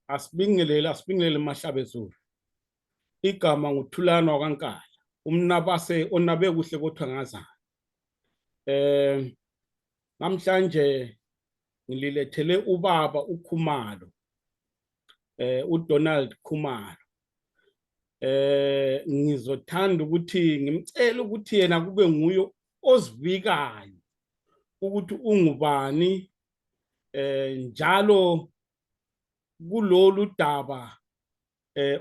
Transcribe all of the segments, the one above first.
asibingelele Mahlabezulu. Igama nguThulana wakwaNkala, umnabase onabe kuhle kodwa ngazana. Namhlanje ngililethele ubaba uKhumalo, uDonald Khumalo. Ngizothanda ukuthi ngimcela ukuthi yena kube nguye ozivikayo ukuthi ungubani njalo kulolu daba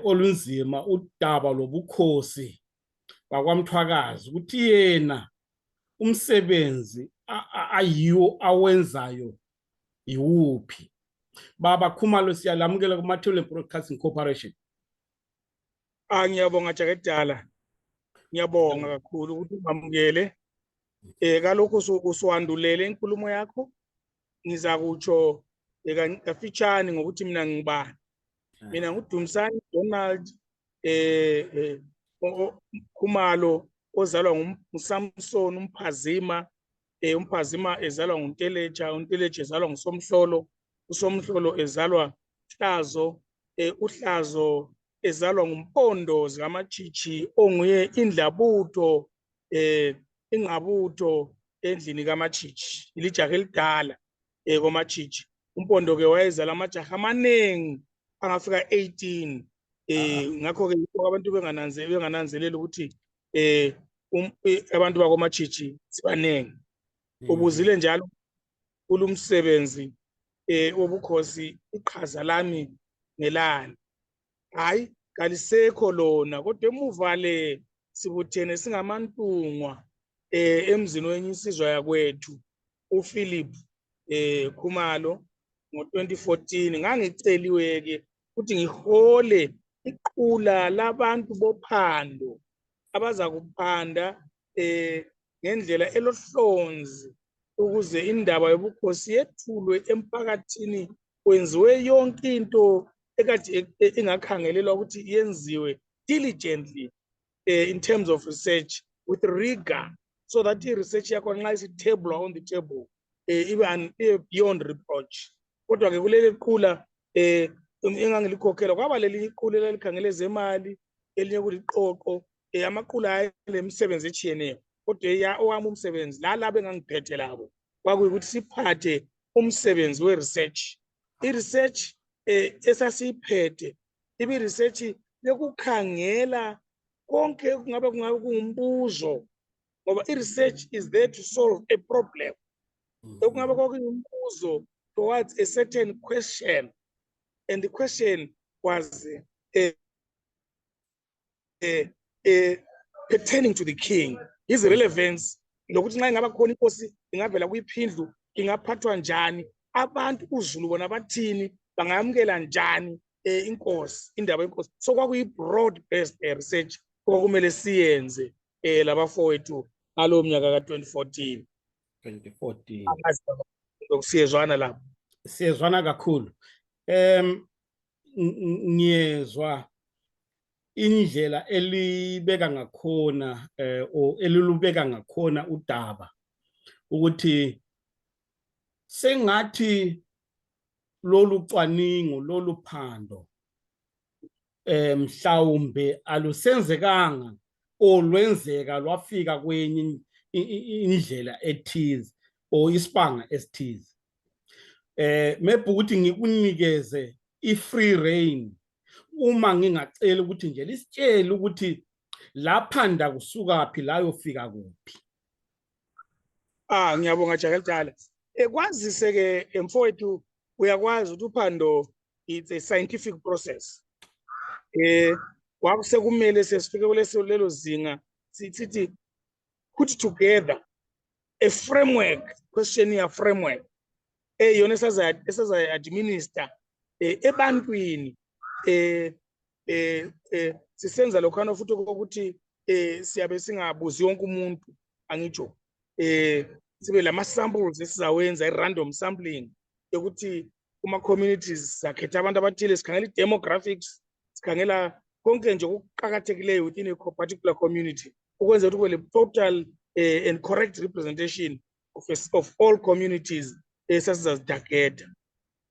olunzima, udaba lobukhosi bakwaMthwakazi, ukuthi yena umsebenzi ayiwo awenzayo yiwuphi. Baba Khumalo, siyalamukela kuMathole Broadcasting Corporation. Ngiyabonga Jakadala, ngiyabonga kakhulu ukuthi ungamukele. Kalokho uswandulele inkulumo yakho. Ngiza kutsho kafitshane ngokuthi mina ngibani. Mina nguDumisani Donald Khumalo, ozalwa nguSamson uMphazima. uMphazima ezalwa nguNteleja, uNteleja ezalwa nguSomhlolo, uSomhlolo ezalwa Hlazo, uHlazo ezalwa nguMpondo zikaMatshitshi onguye indlabutho ingqabutho endlini kaMatshitshi, ilijaha elidala koMatshitshi. uMpondo ke wayezala amajaha amanengi angafika 18. Ngakho ke abantu bengananzeleli ukuthi abantu bakoMatshitshi sibanengi. Ubuzile njalo kulumsebenzi wobukhosi, iqhaza lami ngelani. Hayi, kalisekho lona, kodwa emuva le sibuthene singamantungwa emzini wenye insizwa yakwethu uPhilip Khumalo ngo-2014. Ngangiceliwe ke ukuthi ngihole iqula labantu bophando abaza kuphanda ngendlela elohlonzi ukuze indaba yobukhosi yethulwe emphakathini, kwenziwe yonke into ekade ingakhangelelwa ukuthi yenziwe diligently in terms of research with rigor, so that i-research yakho nxa isithebula on the table ibe beyond reproach. Kodwa ke kuleli qula engangilikhokhela kwaba lelinye iqula elalikhangele zemali, elinye kuliqoqo, amaqula ayelemisebenzi etshiyeneyo. Kodwa owami umsebenzi lala bengangiphethe labo kwakuyikuthi siphathe umsebenzi we-research. I-research esasiyiphethe ibi-research yokukhangela konke kungabe kungumbuzo, ngoba i-research is there to solve a problem. Kungabe kwakuyumbuzo towards a certain question, and the question was pertaining to the king, his relevance, lokuthi nxa ingaba khona inkosi ingavela kuyiphindlu ingaphathwa njani, abantu uZulu bona bathini, bangamukela njani inkosi, indaba yenkosi. So kwakuyi-broad based research okwakumele siyenze labafowethu ngalowo mnyaka ka-2014. Siyezwana lapho. Siyezwana kakhulu. Ngiyezwa indlela elibeka ngakhona elilubeka ngakhona udaba ukuthi sengathi lolu cwaningo, lolu phando mhlawumbe alusenzekanga olwenzeka lwafika kwenye indlela ethize o isibanga esithize. Maybe ukuthi ngikunikeze i-free reign uma ngingacela ukuthi nje lisitshele ukuthi laphanda kusuka phi layofika kuphi. Ngiyabonga Jakadala. Kwazise ke mfowethu, uyakwazi ukuthi uphando it's a scientific process. Kwakusekumele sesifike kulelo zinga sithi put together a framework, questionnaire framework eyona esaza administer ebantwini sisenza lokhana futhi ukuthi siyabe singabuzi wonke umuntu, angitsho sibe lama samples esizawenza i-random sampling yokuthi kuma communities sakhetha abantu abathile, sikhangela i-demographics, sikhangela konke nje okuqakathekileyo within a particular community ukwenza ukuthi kube le total and correct representation of all communities esasizazidakeda.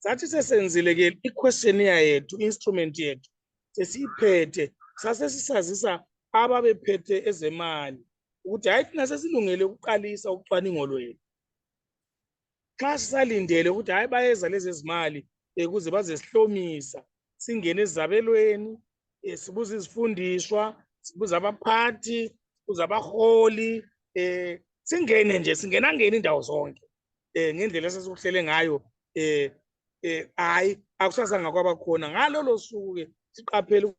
sathi sesenzile ke i-questionnaire yethu, instrument yethu sesiyiphethe, sasesisazisa ababephethe ezemali ukuthi hayi thina sesilungele ukuqalisa ucwaningo lwethu. Xa sisalindele ukuthi hayi bayeza lezi zimali ukuze bazesihlomisa, singene ezabelweni, sibuza izifundiswa, sibuza abaphathi, sibuza abaholi, singene nje, singenangena indawo zonke ngendlela esesikuhlele ngayo. Hayi akusasanga kwaba khona ngalolo suku ke siqaphele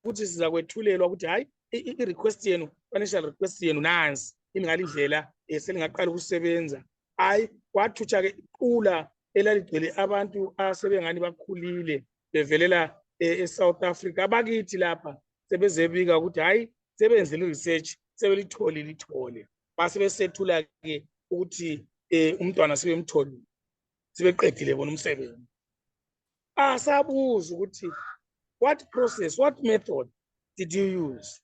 ukuthi siza kwethulelwa ukuthi hayi i-request yenu, financial request yenu nansi ingalindlela selingaqala ukusebenza. Hayi kwathutsha ke iqula elaligcwele abantu asebengani bakhulile bevelela eSouth Africa, abakithi lapha sebezebika ukuthi hayi sebenzile research, sebelitholile ithole, basebesethula ke ukuthi umntwana sebemtholile, sebeqedile bona umsebenzi. Sabuza ukuthi what process, what method did you use?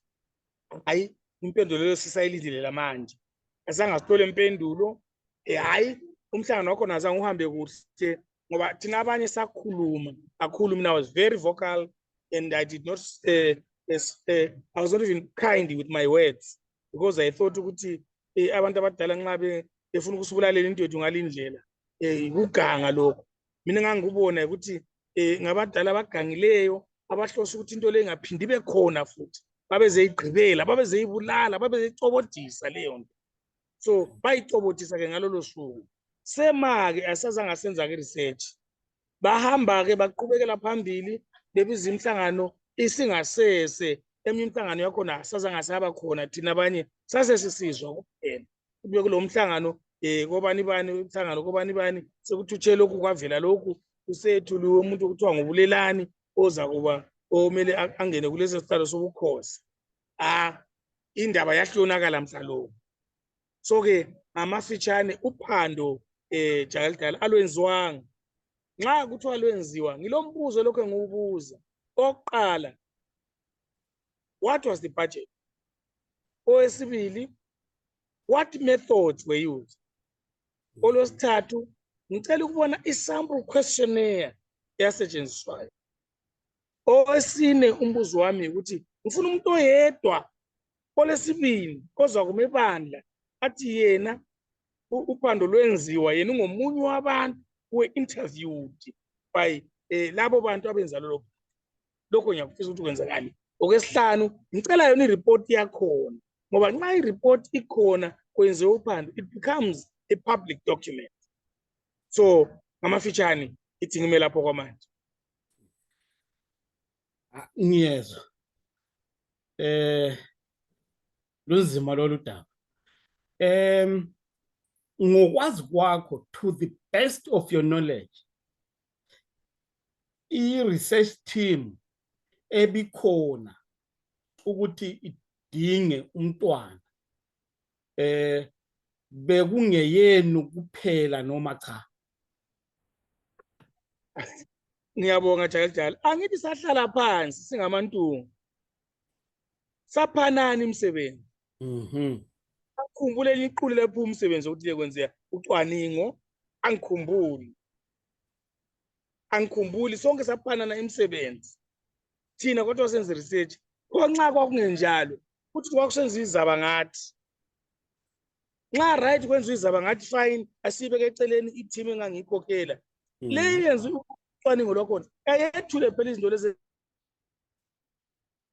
Hayi impendulo leyo sisayilindile manje, azange sithole impendulo. Hayi umhlangano wakho nazange uhambe kuhle ngoba thina abanye sakhuluma kakhulu. Mina I was very vocal and I did not I was not even kind with my words because I thought ukuthi abantu abadala nxa befuna ukusibulalela into yethu ngalindlela ukuganga lokho. Mina ngangikubona ukuthi ngabadala abagangileyo abahlosa ukuthi into le ingaphindi ibe khona futhi, babezeyigqibela, babezeyibulala, babezeyicobodisa leyo nto. So bayicobodisa ke ngalolo suku. Sema-ke asazange senza ke research, bahamba-ke baqhubekela phambili bebiza imihlangano isingasese. Eminye imihlangano yakhona asazange saba khona, thina abanye sasesisizwa kuphela. Kubuye kulo mhlangano kobani bani, umhlangano kobani bani, sekuthuthe lokhu kwavela lokhu, kusethuliwe umuntu okuthiwa ngubulelani oza kuba omele angene kulesi sihlalo sobukhosi. Indaba yahlonakala mhlalo. So ke ngamafitshane uphando Jakalidala alwenziwanga. Nxa kuthiwa lwenziwa ngilombuzo lokho engiwubuza. Oqala, what was the budget? Owesibili, what methods were used? Olwesithathu, ngicela ukubona i-sample questionnaire eyasetshenziswayo. Owesine umbuzo wami ukuthi ngifuna umuntu oyedwa olesibili ozwa kumebandla athi yena uphando lwenziwa, yena ungomunye wabantu we-interviewed by labo bantu abenza lokho ngiyakufisa ukuthi kwenzakani. Okwesihlanu, ngicela yona i-report yakhona ngoba nxa i-report ikhona kwenziwe uphando, it becomes a public document. So ngamafitshane ithi ngime lapho kwamanje. Ngiyezwa lunzima lolu daba. Ngokwazi kwakho, to the best of your knowledge, i-research team ebikhona ukuthi idinge umntwana bekungeyenu kuphela noma cha? Ngiyabonga Jakalidala, angithi sahlala phansi singamantungu saphanani imisebenzi. Akhumbule liqule lapho umsebenzi ukuthi lekwenziwa ucwaningo, angikhumbuli sonke saphanana imisebenzi thina kodwa senze research. Nxa kwakungenjalo futhi kwakusenziwa izaba ngathi, nxa right kwenziwa izaba ngathi fine, asibeke eceleni i-team engangiyikhokhela le yenza ucwaningo lwakhona ayethule phela izinto lezi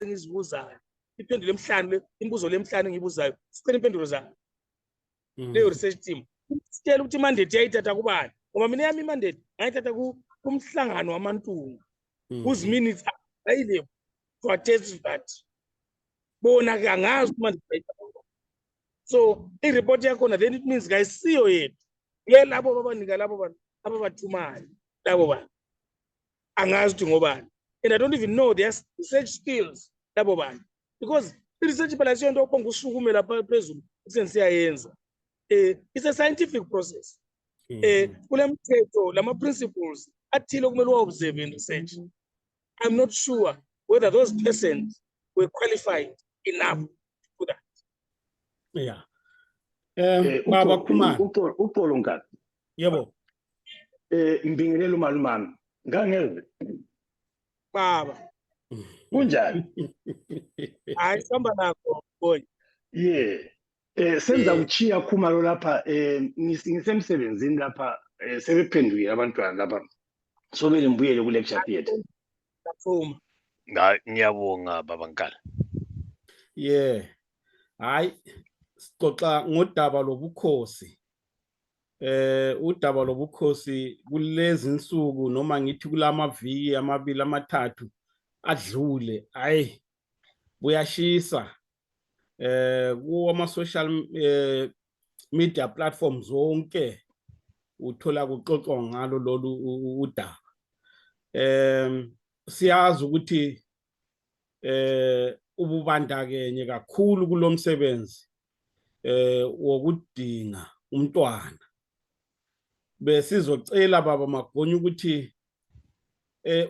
engizibuzayo, iphendule emhlanu imibuzo lemhlanu engiyibuzayo, sicela impendulo zayo. Leyo research team sitshela ukuthi imandate yayithatha kubani, ngoba mina yami imandate ngayithatha kumhlangano wamantungu, whose minutes ayile to attest that bona ke angazi imandate. So i-report yakhona then it means kayisiyo yethu, labo babanika labo bantu ababathumayo, labo bantu angazi ukuthi ngobani, and I don't even know their research skills labo bantu, because i-research phela siyo nto ophonga usukume lapha phezulu sesiyayenza. It's a scientific process. Kule mthetho lama principles athile okumele uwa-observe in research. I'm not sure whether those persons were qualified enough to do that. Yeah. Baba Khumalo. Upolo Nkatsi. Yebo. ngibingelela umalumami ngangeze baba kunjani hayi sihamba nakho boy senza kuchiya khumalo lapha ngisemsebenzini lapha sebephendukile abantwana lapha somele ngibuyele ku lecture theatre ngiyafuma ngiyabonga baba Nkala. Hayi sixoxa ngodaba lobukhosi. Udaba lobukhosi kulezi insuku noma ngithi kulamaviki amabili amathathu adlule, hayi buyashisa. Kuwama social media platforms zonke uthola kuxoxwa ngalo lolu udaba. Siyazi ukuthi ububandakenye kakhulu kulomsebenzi wokudinga umntwana. Besizocela baba Magonya ukuthi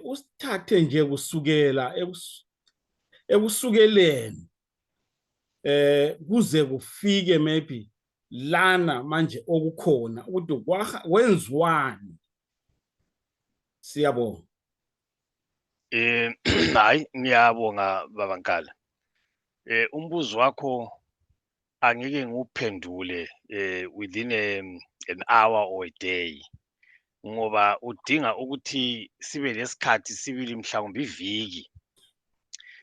usithathe nje kusukela ekusukeleni kuze kufike maybe lana manje okukhona ukuthi wenziwani. Siyabonga. Hayi ngiyabonga baba Nkala. Umbuzo wakho angeke nguphendule within an hour or a day, ngoba udinga ukuthi sibe lesikhathi sibili mhlawumbe iviki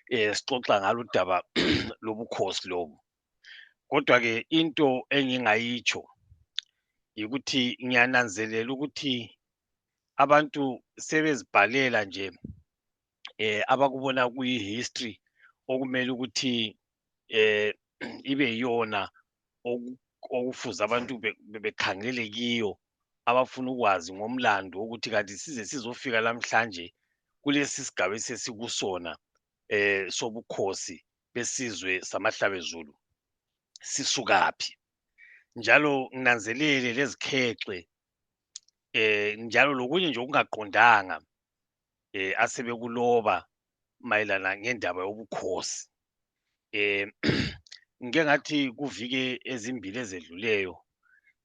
sixoxa ngalo udaba lobukhosi lobu. Kodwa ke into engingayitsho ukuthi ngiyananzelela ukuthi abantu sebezibhalela nje abakubona kuyi-history okumele ukuthi ibe yiyona okufuza abantu bekhangele kiyo, abafuna ukwazi ngomlando ukuthi kanti size sizofika namhlanje kulesi sigaba esesikusona sobukhosi besizwe samahlabezulu sisukaphi. Njalo nginanzelele lezikhexe njalo lokunye nje okungaqondanga asebekuloba mayelana ngendaba yobukhosi. Ngike ngathi kuvike ezimbili ezedluleyo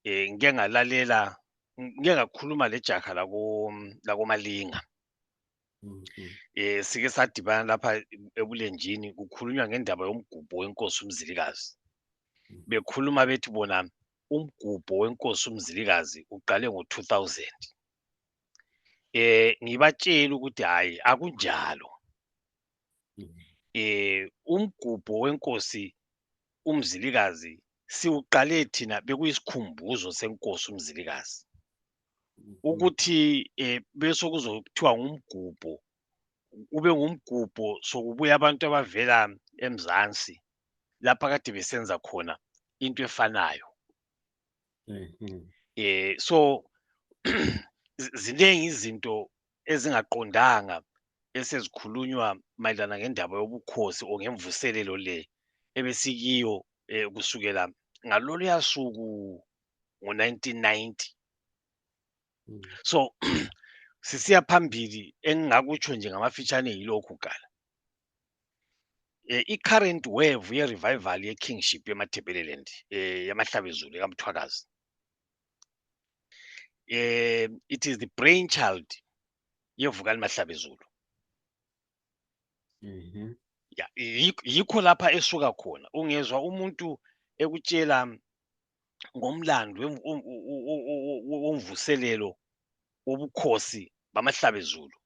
ngike ngalalela, ngike ngakhuluma lejaha lakoMalinga. Sike sadibana lapha ebulenjini kukhulunywa ngendaba yomgubho wenkosi uMzilikazi. Bekhuluma bethi bona umgubho wenkosi uMzilikazi uqale ngo-2000. Ngibatshela ukuthi hayi akunjalo. Umgubho wenkosi uMzilikazi siuqale thina bekuyisikhumbuzo senkosi uMzilikazi. Ukuthi bese kuzothiwa ngumgubho, ube ngumgubho sokubuya abantu abavela eMzansi lapha kade besenza khona into efanayo. So ziningi izinto ezingaqondanga esezikhulunywa mayelana ngendaba yobukhosi o ngemvuselelo le ebesikiyo kusukela ngaloluya suku ngo-1990. So sisiya phambili engingakutsho nje ngamafitshane yilokhu Gala. I-current wave ye-revival ye-kingship yeMatabeleland yamahlabezulu kaMthwakazi, it is the brainchild yevukani Mahlabezulu. Yikho lapha esuka khona. Ungezwa umuntu ekutshela ngomlando womvuselelo wobukhosi bamahlabezulu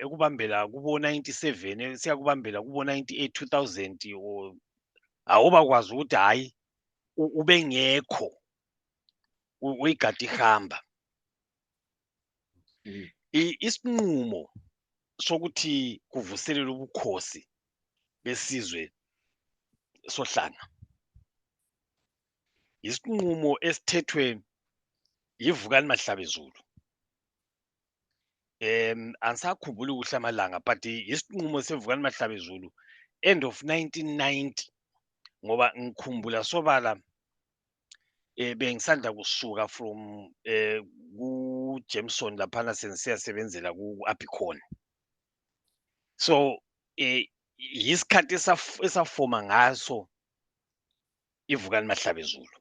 ekubambela kubo 97 siyakubambela kubo 98 2000 awubakwazi ukuthi hayi ubengekho uyigadi ihamba. Isinqumo sokuthi kuvuselelwe ubukhosi besizwe sohlanga isinqumo esithethwe yivukani Mahlabezulu. Angisakhumbuli kuhle amalanga but isinqumo sevukani Mahlabezulu end of 1990, ngoba ngikhumbula sobala bengisanda kusuka from ku-Jameson laphana sengiyasebenzela ku-Abicon. So yisikhathi esafoma ngaso ivukani Mahlabezulu.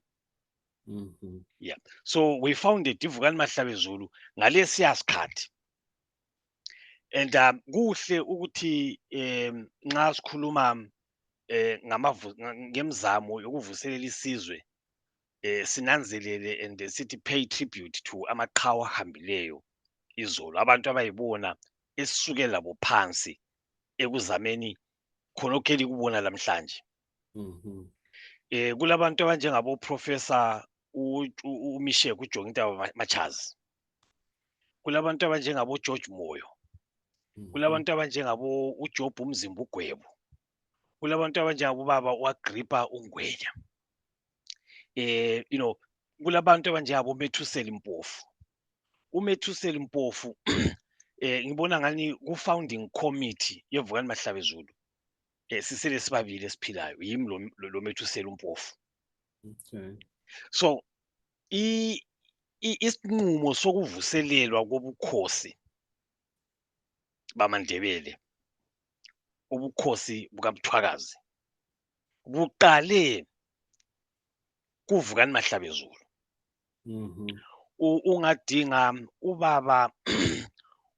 Mhm. Yeah. So we founded iVukani Mahlabezulu ngalesiya sikhathi. And kuhle ukuthi nxa sikhuluma ngemizamo yokuvuselela isizwe sinanzelele and sithi pay tribute to amaqhawe ahambileyo izolo, abantu abayibona esisuke labo phansi ekuzameni khonokho elikubona namhlanje. Mhm. Kulabantu abanjengabo Professor uMishek uJongintaba Machazi. Kulabantu abanjengabo George Moyo. Kulabantu abanjengabo uJob Umzimba uGwebu. Kulabantu abanjengabo baba uAgrippa uNgwenya. Kulabantu abanjengabo Methusela Mpofu. uMethusela Mpofu ngibona ngani ku-founding committee yeVukani Mahlabezulu sisele sibabili esiphilayo yimi lo Methusela Mpofu. Okay. So isinqumo sokuvuselelwa kobukhosi bamaNdebele, ubukhosi bukaButhwakazi, buqale kuVukani Mahlabezulu. Mhm. Ungadinga ubaba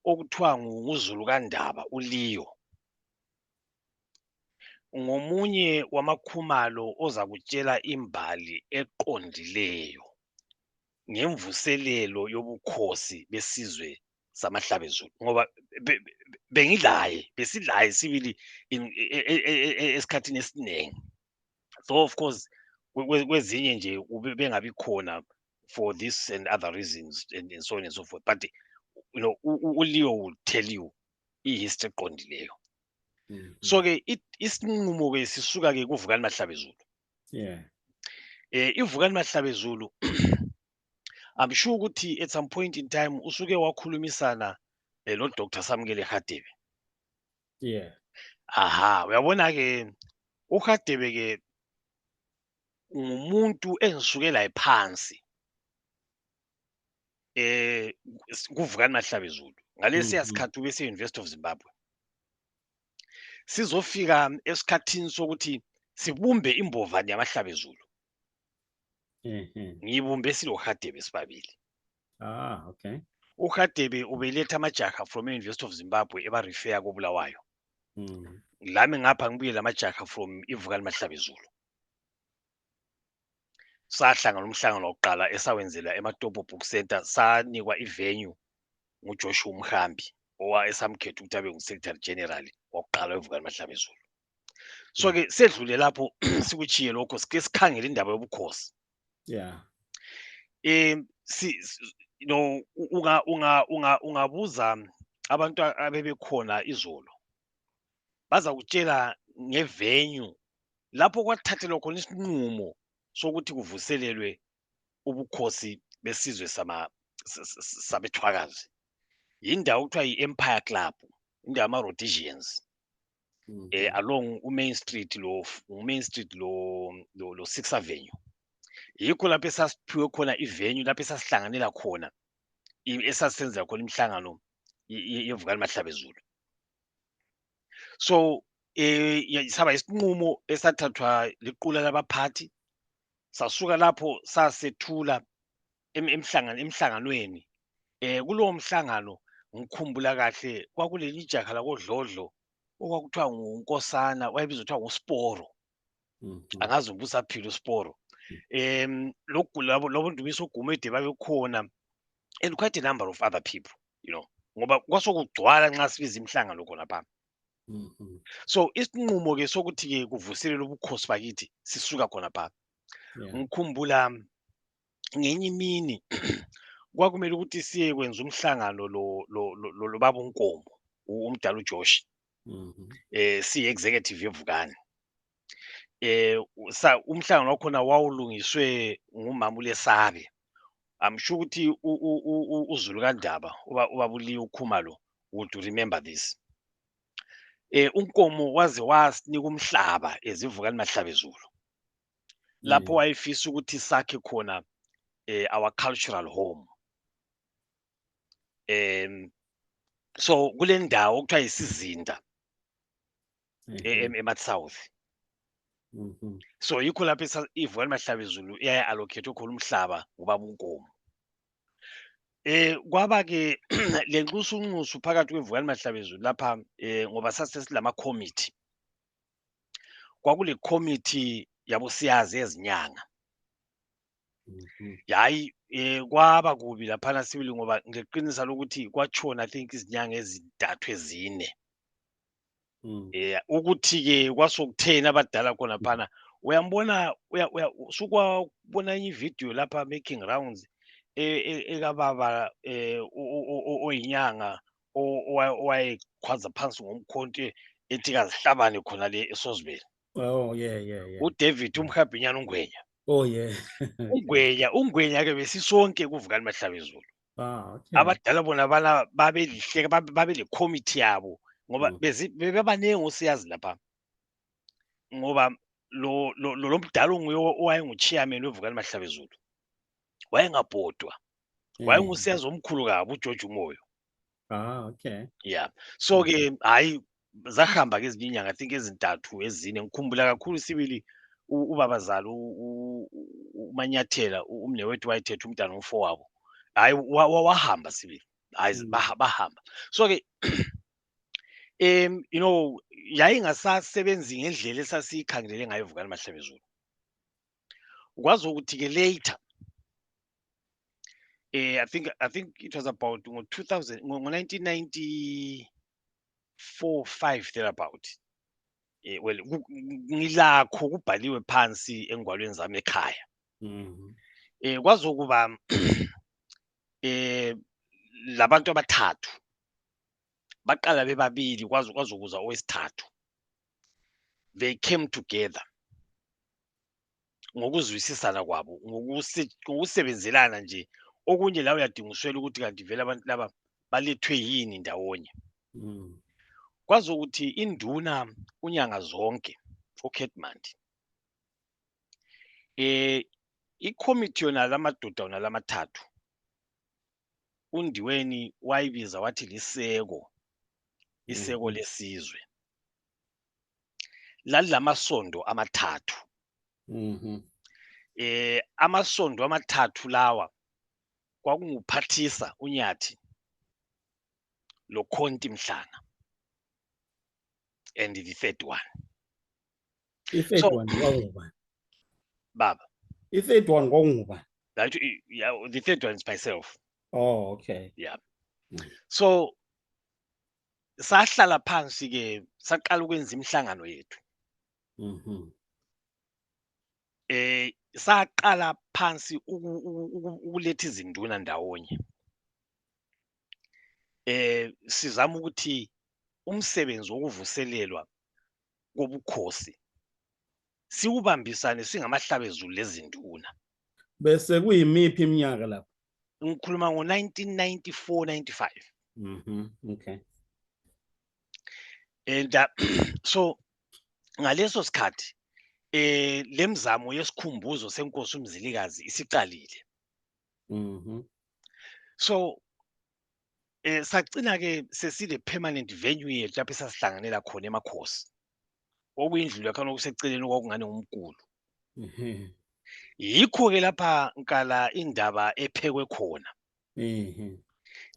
okuthiwa nguZulu kaNdaba uLeo, ngomunye wamakhumalo oza kutshela imbali eqondileyo ngemvuselelo yobukhosi besizwe samaHlabezulu, ngoba besilaye sibili esikhathini esiningi. So of course kwezinye nje bengabi khona for this and other reasons and so on and so forth, but uLeo will tell you i-history eqondileyo. So ke isinqumo ke sisuka ke kuVukani Mahlabezulu. Yeah. iVukani Mahlabezulu I'm sure ukuthi at some point in time usuke wakhulumisana lo Dr. Samkele Hadebe. Yeah. Aha, uyabona ke uHadebe ke ngumuntu engisukela phansi kuVukani Mahlabezulu ngalesiya sikhathi ubese University of Zimbabwe. Sizofika esikhathini sokuthi sibumbe imbovane yamaHlabezulu. Ngiyibumbe silo Hadebe sibabili. Ah, okay. uHadebe ubeletha amajaha from University of Zimbabwe eba-refer koBulawayo. Mm. Lami ngapha ngibuye lamajaha from iVukani Mahlabezulu. Sahlangana umhlangano wokuqala esawenzela eMatopo Book Center, sanikwa ivenue nguJoshua Mhambi esamkhetha ukuthi abe ngu-Secretary General wokuqala weVukani Mahlabezulu. So ke sedlule lapho sikuchiye lokho sike sikhangele indaba yobukhosi. Yeah. Ungabuza abantu abebekhona izolo, baza kutshela ngevenue lapho kwathathelwa khona isinqumo sokuthi kuvuselelwe ubukhosi besizwe sabethwakazi. Yindawo okuthiwa yi-Empire Club, indawo yama-Rhodesians, along uMain Street lo 6th Avenue. Yikho lapho esasiphiwe khona ivenue lapho esasihlanganela khona esasenzela khona imihlangano yeVukani Mahlabezulu. So saba isinqumo esathathwa liqula labaphathi, sasuka lapho sasethula emhlanganweni. Kulowo mhlangano ngikhumbula kahle kwakuleli jaha lakoDlodlo okwakuthiwa nguNkosana, wayebizwa kuthiwa nguSporo. Angazi ubusa usaphila uSporo. Lobo Ndumiso Gumede babekhona, and quite a number of other people, ngoba kwasokugcwala nxa sibiza imihlangano khona pha. So isinqumo ke sokuthi ke kuvuselelwe ubukhosi bakithi sisuka khona pha. Ngikhumbula ngenye imini kwakumele ukuthi siye kwenza umhlangano lo baba uNkomo uMdala uJoshi, siyi-executive yeVukani. Umhlangano wakhona wawulungiswe ngumama uLesabe. I'm sure ukuthi uZulu kaNdaba ubaba uLeo Khumalo would remember this. uNkomo waze wasinika umhlaba eziVukani Mahlabezulu lapho wayefisa ukuthi sakhe khona our cultural home. So kule ndawo okuthiwa yisizinda eMatsouth. So yikho lapho iVukani Mahlabezulu allocate khona umhlaba ngobaba uNkomo. Kwaba ke le nxusunxusu phakathi kweVukani Mahlabezulu lapha ngoba sasilama committee. Kwakule committee yabosiyazi ezinyanga. Yayi kwaba kubi laphana sibili ngoba ngeqinisa lokuthi kwatshona I think izinyanga ezintathu ezine. Ukuthi ke kwasokuthena abadala khona phana uyambona usukwabona ivideo lapha making rounds ekababa oyinyanga owayekhwaza phansi ngomkhonto ethi kazihlabane khona le eSozibele. Oh yeah. uDavid uMkhabhinyana uNgwenya. Oh yeah. uNgwenya ke besisonke kuVukani Mahlabezulu. Okay. Abadala bona bana babelihleka babele committee yabo ngoba bebaningi osiyazi lapha. Ngoba lo mdala onguye owayengu-chairman weVukani Mahlabezulu wayengabhodwa. Wayengusiyazi omkhulu kabi uGeorge Umoyo. Okay. Yeah. So ke hayi zahamba ke ezinye inyanga I think ezintathu ezine ngikhumbula kakhulu sibili ubabazala uManyathela umnewethu wayethethe umntana omfowabo. Hayi wahamba sibili. Hayi bahamba. So ke you know yayingasasebenzi ngendlela esasiyikhangelele ngayo iVukani Mahlabezulu. Ukwazi ukuthi ke later I think it was about ngo-1994-5 thereabout. Well ngilakho kubhaliwe phansi engwalweni zami ekhaya. Kwazi ukuba labantu abathathu baqala bebabili kwazi ukuza owesithathu. They came together ngokuzwisisana kwabo ngokusebenzelana nje okunye la uyadinga uswele ukuthi kanti vele abantu laba balethwe yini ndawonye. Kwazi ukuthi induna unyanga zonke uKhetmandi i-committee yona lamadoda wona lamathathu uNdiweni wayibiza wathi liseko lesizwe lalamasondo amathathu. Amasondo amathathu lawa kwakunguphathisa uNyathi lo Khonti Mhlanga and the third one. The third one kwakungubani? Baba. The third one kwakungubani? Yeah, the third one is myself. Oh, okay. Yeah. So sahlala phansi ke saqala ukwenza imihlangano yethu. Saqala phansi ukuletha izinduna ndawonye. Sizama ukuthi umsebenzi wokuvuselelwa kobukhosi siubambisane singamahlabezulu lezinduna. Bese kuyimiphi iminyaka lapho? Ngikhuluma ngo-1994-95. Okay. And so ngaleso sikhathi lemzamo yesikhumbuzo senkosi uMzilikazi isiqalile. So sagcina ke sesile permanent venue yethu lapho esasihlanganela khona emakhosi. Okuyindlu yakhona okuseceleni kwakungane umkulu. Yikho ke lapha nkala indaba ephekwe khona.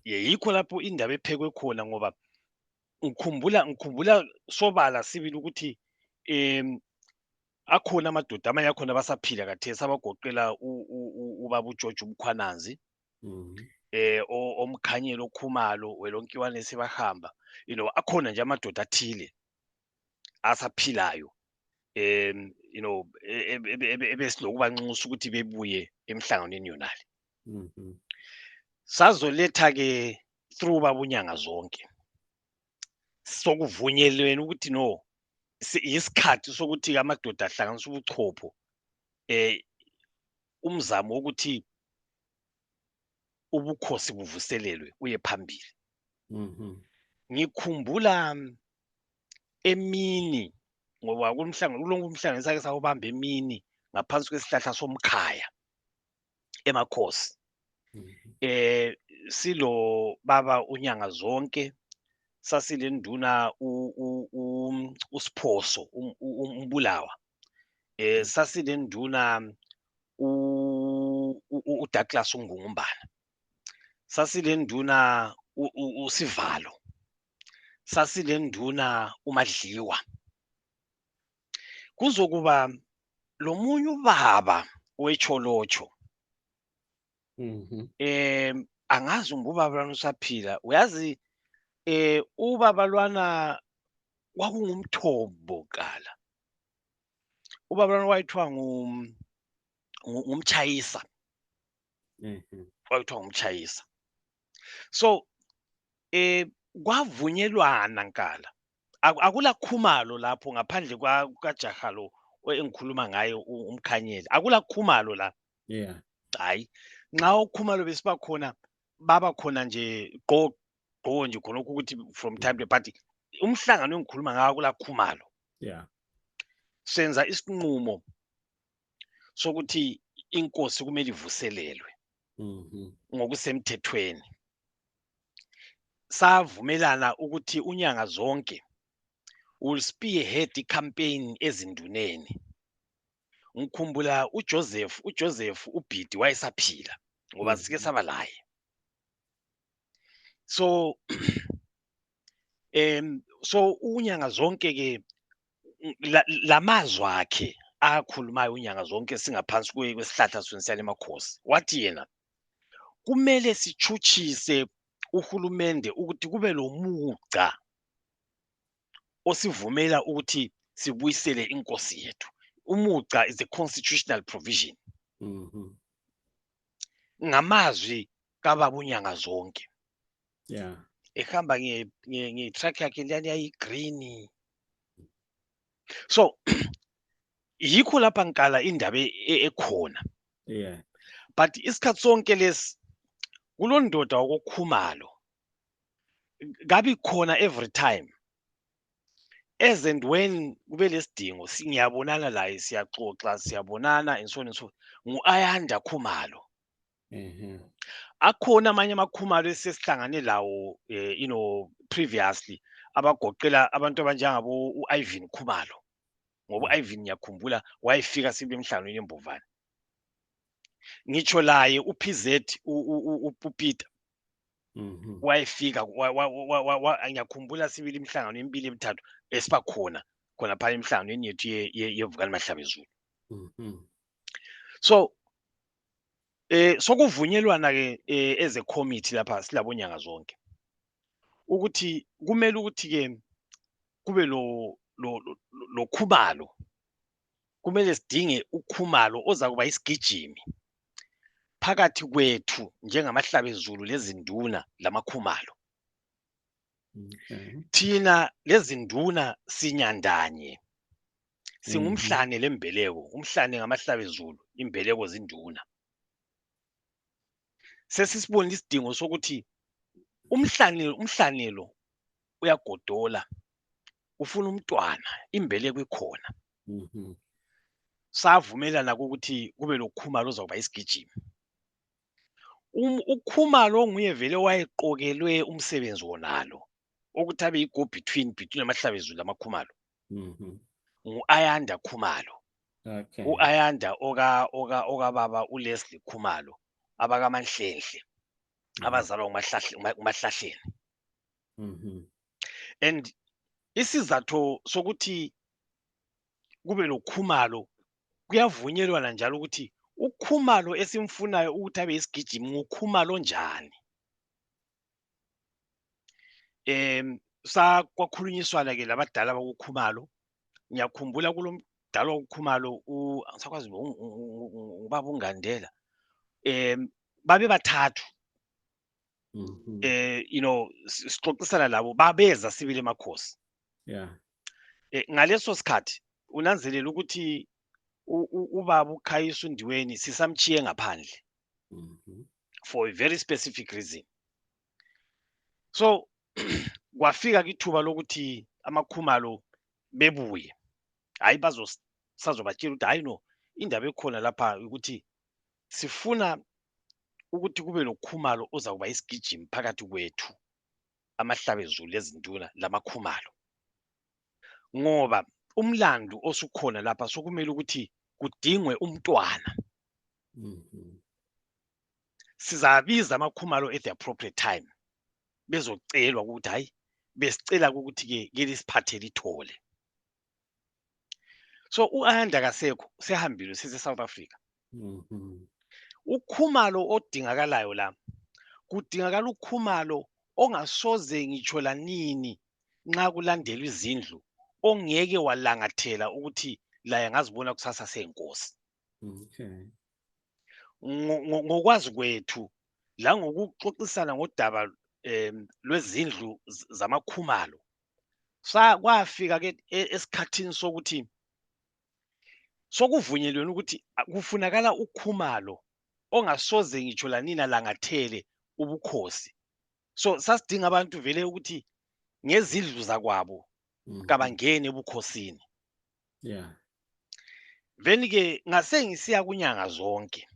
Yikho lapho indaba ephekwe khona ngoba ngikhumbula sobala sibili ukuthi akhona amadoda amanye akhona basaphila kathesi abagoqela ubaba uGeorge uMkhwanazi. Omkhanyelo Khumalo welonkiwane sebahamba. You know akhona nje amadoda athile asaphilayo. You know ebesilokubanxusa ukuthi bebuye emhlanganweni yonale. Sazoletha ke through babunyanga zonke. Sokuvunyelweni ukuthi no isikhathi sokuthi amadoda ahlanganisa ubuchopho umzamo wokuthi ubukhosi buvuselelwe uye phambili. Ngikhumbula emini ngoba kulonke umhlangano sake sawubamba emini ngaphansi kwesihlahla somkhaya emakhosi. Silo baba unyanga zonke sasile nduna uSiphoso umbulawa sasinenduna uDouglas uNgungumbana, sasinenduna uSivalo, sasinenduna uMadliwa. Kuzokuba lo munye ubaba wecholocho, angazi ubaba lwana usaphila. Uyazi ubaba lwana kwakungumthombo kala. Ubaba lwana wayethiwa ngumtshayisa, wayethiwa ngumtshayisa. So kwavunyelwana nkala, akula khumalo lapho ngaphandle kajaha lo engikhuluma ngaye uMkhanyeli, akula khumalo la. Yeah. Hayi, nxa ukhumalo besiba khona, baba khona nje gqo nje khonokho ukuthi from time to but umhlangano engikhuluma ngawo akula khumalo. Yeah. Senza isinqumo sokuthi inkosi kumele ivuselelwe ngokusemthethweni. Savumelana ukuthi unyanga zonke will spearhead i-campaign ezinduneni. Ngikhumbula uJoseph uBhidi wayesaphila ngoba sike saba laye. So so unyanga zonke ke lamazwi akhe akhulumayo unyanga zonke singaphansi kwesihlahla sonisiyale emakhosi, wathi yena kumele sichutshise uhulumende ukuthi kube lo mugca osivumela ukuthi sibuyisele inkosi yethu. Umugca is a constitutional provision. Ngamazwi kababa unyanga zonke. Yeah. Ehamba nge-truck yakhe leyana yayi-green. So yikho lapha ngikala indaba ekhona. Yeah. But isikhathi sonke lesi kulondoda wakoKhumalo ngabi khona every time. As and when kube lesidingo ngiyabonana laye, siyaxoxa, siyabonana and so on and so. Ngu-Ayanda Khumalo. Akhona amanye amakhumalo esesihlangane lawo previously abagoqela abantu abanjengabo u-Ivan Khumalo. Ngoba u-Ivan ngiyakhumbula wayefika sibile emhlanganweni eMbovane. Ngitsho laye uPZ uPeter wayefika ngiyakhumbula sibili imihlangano emibili emithathu esibakhona khona phana emhlanganweni yethu yeVukani Mahlabezulu. So sokuvunyelwana ke as a committee lapha silabonyanga zonke ukuthi kumele ukuthi ke kube lo khumalo, kumele sidinge ukhumalo oza kuba isigijimi phakathi kwethu njengamahlabezulu lezinduna lamakhumalo. Thina lezinduna sinyandanye, singumhlane lembeleko, umhlane ngamahlabezulu, imbeleko zinduna. Sesisibona isidingo sokuthi umhlane lo uyagodola, ufuna umntwana, imbeleko ikhona. Savumelana ukuthi kube lokhumalo ozakuba isigijimi. Ukhumalo onguye vele wayeqokelwe umsebenzi wonalo ukuthi abe yi-go between amahlabezulu lamakhumalo. Ngu-Ayanda Khumalo. Okay. U-Ayanda okababa uLeslie Khumalo abakaManhlenhle abazalwa uMahlahleni. And isizathu sokuthi kube lokhumalo kuyavunyelwana njalo ukuthi ukhumalo esimfunayo ukuthi abe isigijimi ngukhumalo njani. Kwakhulunyiswana ke labadala bakukhumalo. Ngiyakhumbula kulomdala wokukhumalo angisakwazi ubaba uNgandela. Babe bathathu. Sixoxisana labo babeza sibili emakhosi. Yeah. Ngaleso sikhathi unanzelela ukuthi ubaba uKhayisa uNdiweni sisamchiye ngaphandle for a very specific reason. So kwafika kithuba lokuthi amakhumalo bebuye. Hayi sazobatshela ukuthi hayi no, indaba ekhona lapha ukuthi sifuna ukuthi kube lokhumalo ozakuba isigijimi phakathi kwethu amahlabezulu lezinduna lamakhumalo. Ngoba umlando osukhona lapha sokumele ukuthi kudingwe umntwana. Sizabiza amakhumalo at the appropriate time bezocelwa ukuthi hayi besicela ukuthi ke lisiphathele ithole. So uAyanda kasekho sehambile sise South Africa. Ukhumalo odingakalayo la kudingakala ukhumalo ongasoze ngitsho lanini nxa kulandelwa izindlu ongeke walangathela ukuthi la ngazibona kusasa senkosi. Ngokwazi kwethu la ngokuxoxisana ngodaba lwezindlu zamakhumalo kwafika ke esikhathini sokuthi sokuvunyelweni ukuthi kufunakala ukhumalo ongasoze ngitsho lanina langathele ubukhosi. So sasidinga abantu vele ukuthi ngezindlu zakwabo kabangene ebukhosini. Veni ke ngase ngisiya kunyanga zonke.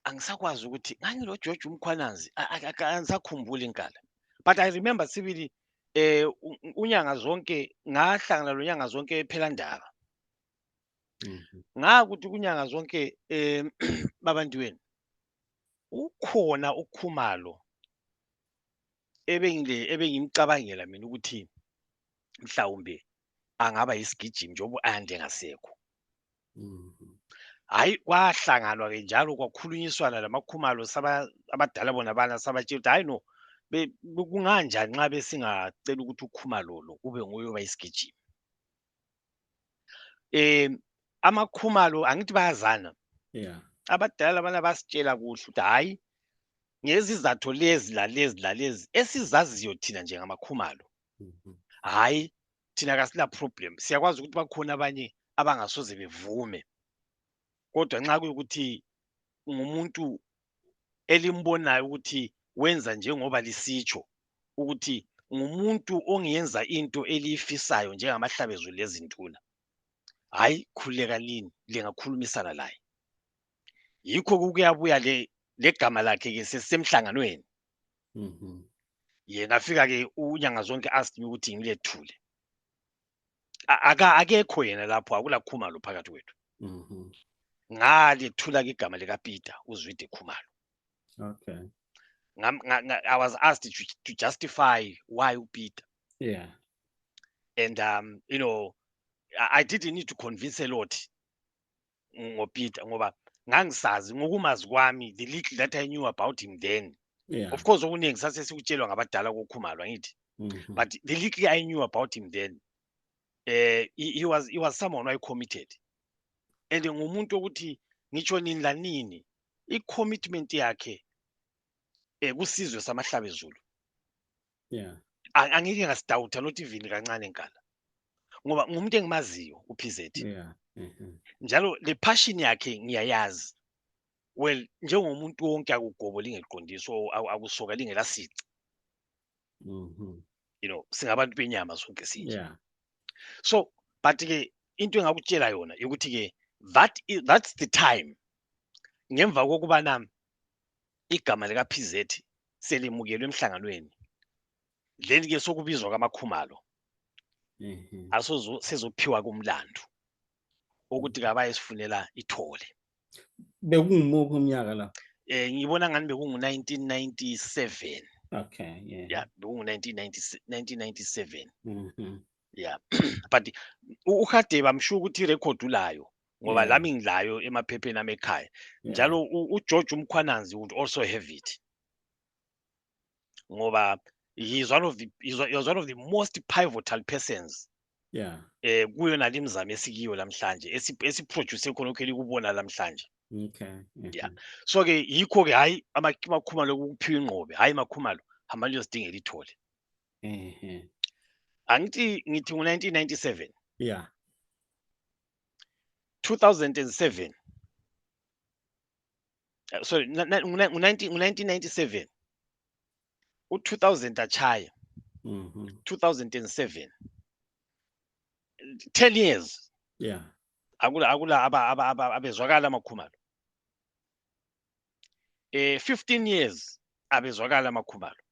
Angisakwazi ukuthi ngangilo George Umkhwanazi angisakhumbuli inkala. But I remember sibili unyanga zonke ngahlangana lo nyanga zonke phela ndaba. Ngakuthi kunyanga zonke babantweni ukhona ukhumalo ebengimcabangela mina ukuthi mhlawumbe angaba yisigijimi njengoba uAyanda engasekho. Hayi kwahlanganwa ke njalo kwakhulunyiswana lamakhumalo abadala bona bana sabatshela ukuthi hayi no kunganjani nxa besingacela ukuthi ukhumalo lo kube nguye isigijimi. Amakhumalo angithi bayazana. Abadala bana basitshela kuhle ukuthi hayi ngezizathu lezi lalezi esizaziyo thina njengamakhumalo. Hayi thina kasila problem. Siyakwazi ukuthi bakhona abanye abangasoze bevume. Kodwa nxa kuyukuthi ngumuntu elimbonayo ukuthi wenza njengoba lisitsho ukuthi ngumuntu ongenza into eliyifisayo njengamahlabezulu lezintuna. Hayi khuleka lini lingakhulumisana laye. Yikho kuyabuya legama lakhe ke sesemhlanganweni. Yena afika ke unyanga zonke asked me ukuthi ngilethule. Akekho yena lapho akula khumalo phakathi kwethu. Ngalethula ke igama lika Peter uZwide Khumalo. I was asked to justify why uPeter. And you know, I didn't need to convince a lot ngoPeter ngoba ngangisazi ngokumazi kwami the little that I knew about him then. Of course okuningi sase sikutshelwa ngabadala koKhumalo angithi. But the little I knew about him then he was someone who committed. And ngumuntu ukuthi ngitsho nini la nini I-commitment yakhe kusizwe samahlabezulu. Angike ngasidawutha not even kancane enkala. Ngoba ngumuntu engimaziyo uPZ. Njalo le passion yakhe ngiyayazi. Well njengomuntu wonke akugobo lingeqondiso akusoka lingela sici. You know singabantu benyama sonke sinje. So but ke into engakutshela yona ukuthi ke that's the time ngemva kokuba nami igama lika PZ selimukelwe emhlanganweni. Then ke sokubizwa kamakhumalo. Sezophiwa kumlando ukuthi kabaye sifunela ithole. Bekungumuphi umnyaka la? Ngibona ngani bekungu 1997. Okay, Yeah, bekungu 1997. Yeah. But uHadebe amsho ukuthi irecord ulayo ngoba lami ngilayo emaphepheni amekhaya. Njalo uGeorge Umkhwanazi would also have it. Ngoba he was one of the most pivotal persons. Kuyo nalimzamo esikiyo lamhlanje esiproduce khona lokho elikubona lamhlanje. Yeah. So ke yikho ke hayi amakhumalo ukuphiwa ingqobe hayi makhumalo hamba liyosidingela ithole. Angithi ngithi ngo1997. 2007. Sorry, 1997. U2000 achaya. 2007. 10 years. Akula abezwakala amakhumalo. 15 years abezwakala amakhumalo.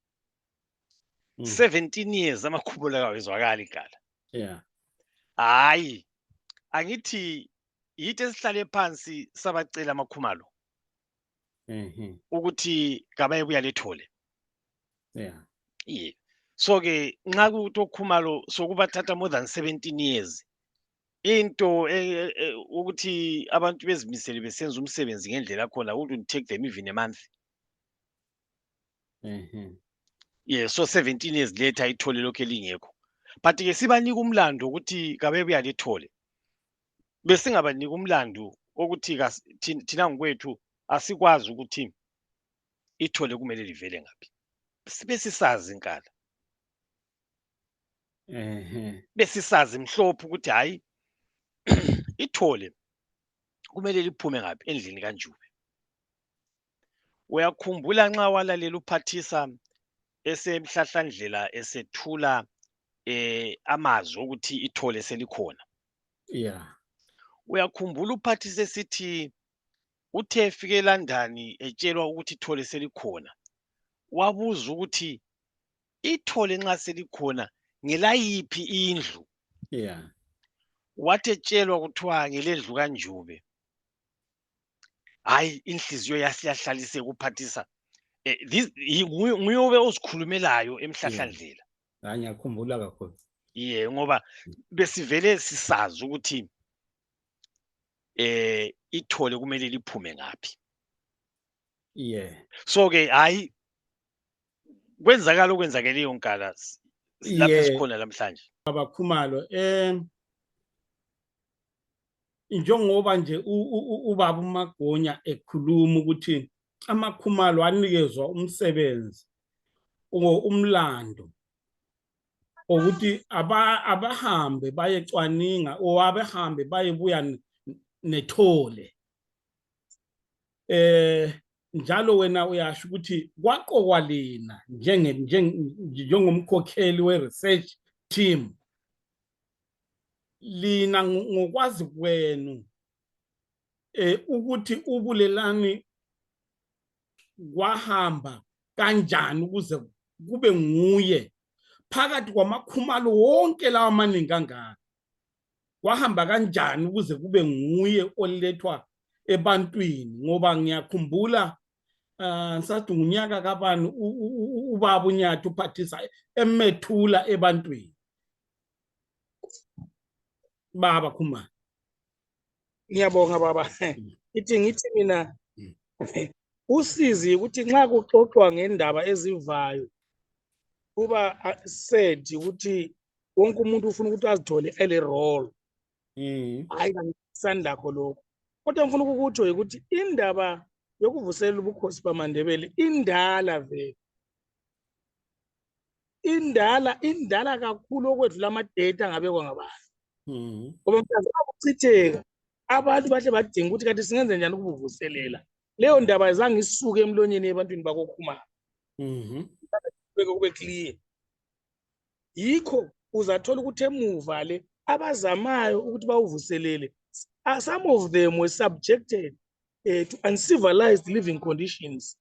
17 years amakhubulo kawezwakala igala. Yeah. Hayi, angithi yithi esihlale phansi sabacela amakhumalo ukuthi kabaye buya lethole. Yeah. Yeah. So ke nxa kuthi okhumalo sokubathatha more than 17 years. Into ukuthi abantu bezimisele besenza umsebenzi ngendlela khona would take them even a month. Yeah, so 17 years later ithole lokho elingekho. But ke sibanika umlando ukuthi kabe buya lethole. Besingabanika umlando ukuthi thina ngokwethu asikwazi ukuthi ithole kumele livele ngapi. Sibe sisazi inkala. Besisazi mhlophe ukuthi hayi ithole kumele liphume ngapi endlini kaNjube. Uyakhumbula nxa walalela uphathisa esemhlahlandlela esethula amazwi ukuthi ithole selikhona. Yeah. Uyakhumbula uphathisa esithi uthe efike eLondon etshelwa ukuthi ithole selikhona. Wabuza ukuthi ithole nxa selikhona ngelayiphi indlu. Yeah. Wathi etshelwa kuthiwa ngelendlu kaNjube. Hayi inhliziyo yasiyahlalise kuphathisa. Nguye ozikhulumelayo emhlahlandlela. Ngiyakhumbula kakhulu. Yeah, ngoba besivele sisazi ukuthi ithole kumele liphume ngapi. Yeah. So ke hayi kwenzakala okwenzakele yonkala lapha esikhona namhlanje. Abakhumalo njengoba nje ubaba uMagonya ekhuluma ukuthi amakhumalo anikezwa umsebenzi umlando ukuthi abahambe bayecwaninga abahambe bayebuya nethole. Njalo wena uyasho ukuthi kwaqokwa lena njengomkhokheli we-research team. Lina ngokwazi kwenu ukuthi ubulelani kwahamba kanjani ukuze kube nguye phakathi kwamakhumalo wonke lawa amaningi kangaka. Kwahamba kanjani ukuze kube nguye olethwa ebantwini ngoba ngiyakhumbula ngisathi unyaka kabani ubaba uNyathi uphathisa emethula ebantwini. Baba Khumalo. Ngiyabonga baba. Ngithi mina usizi ukuthi nxa kuxoxwa ngendaba ezivayo kuba said ukuthi wonke umuntu ufuna ukuthi azithole ele role. Hayi kangisandakho lokho. Kodwa ngifuna ukukutsho ukuthi indaba yokuvuselela ubukhosi bamaNdebele indala vele. Indala kakhulu okwedlula amadata angabekwa ngabantu. Ngoba mhlawumbe akuchitheka abantu bahle badinga ukuthi kanti singenze njani ukuvuselela. Leyo ndaba azange isuke emlonyeni ebantwini bakokhumalo. Kube clear. Yikho uzathola ukuthi emuva le abazamayo ukuthi bawuvuselele, some of them were subjected to uncivilized living conditions,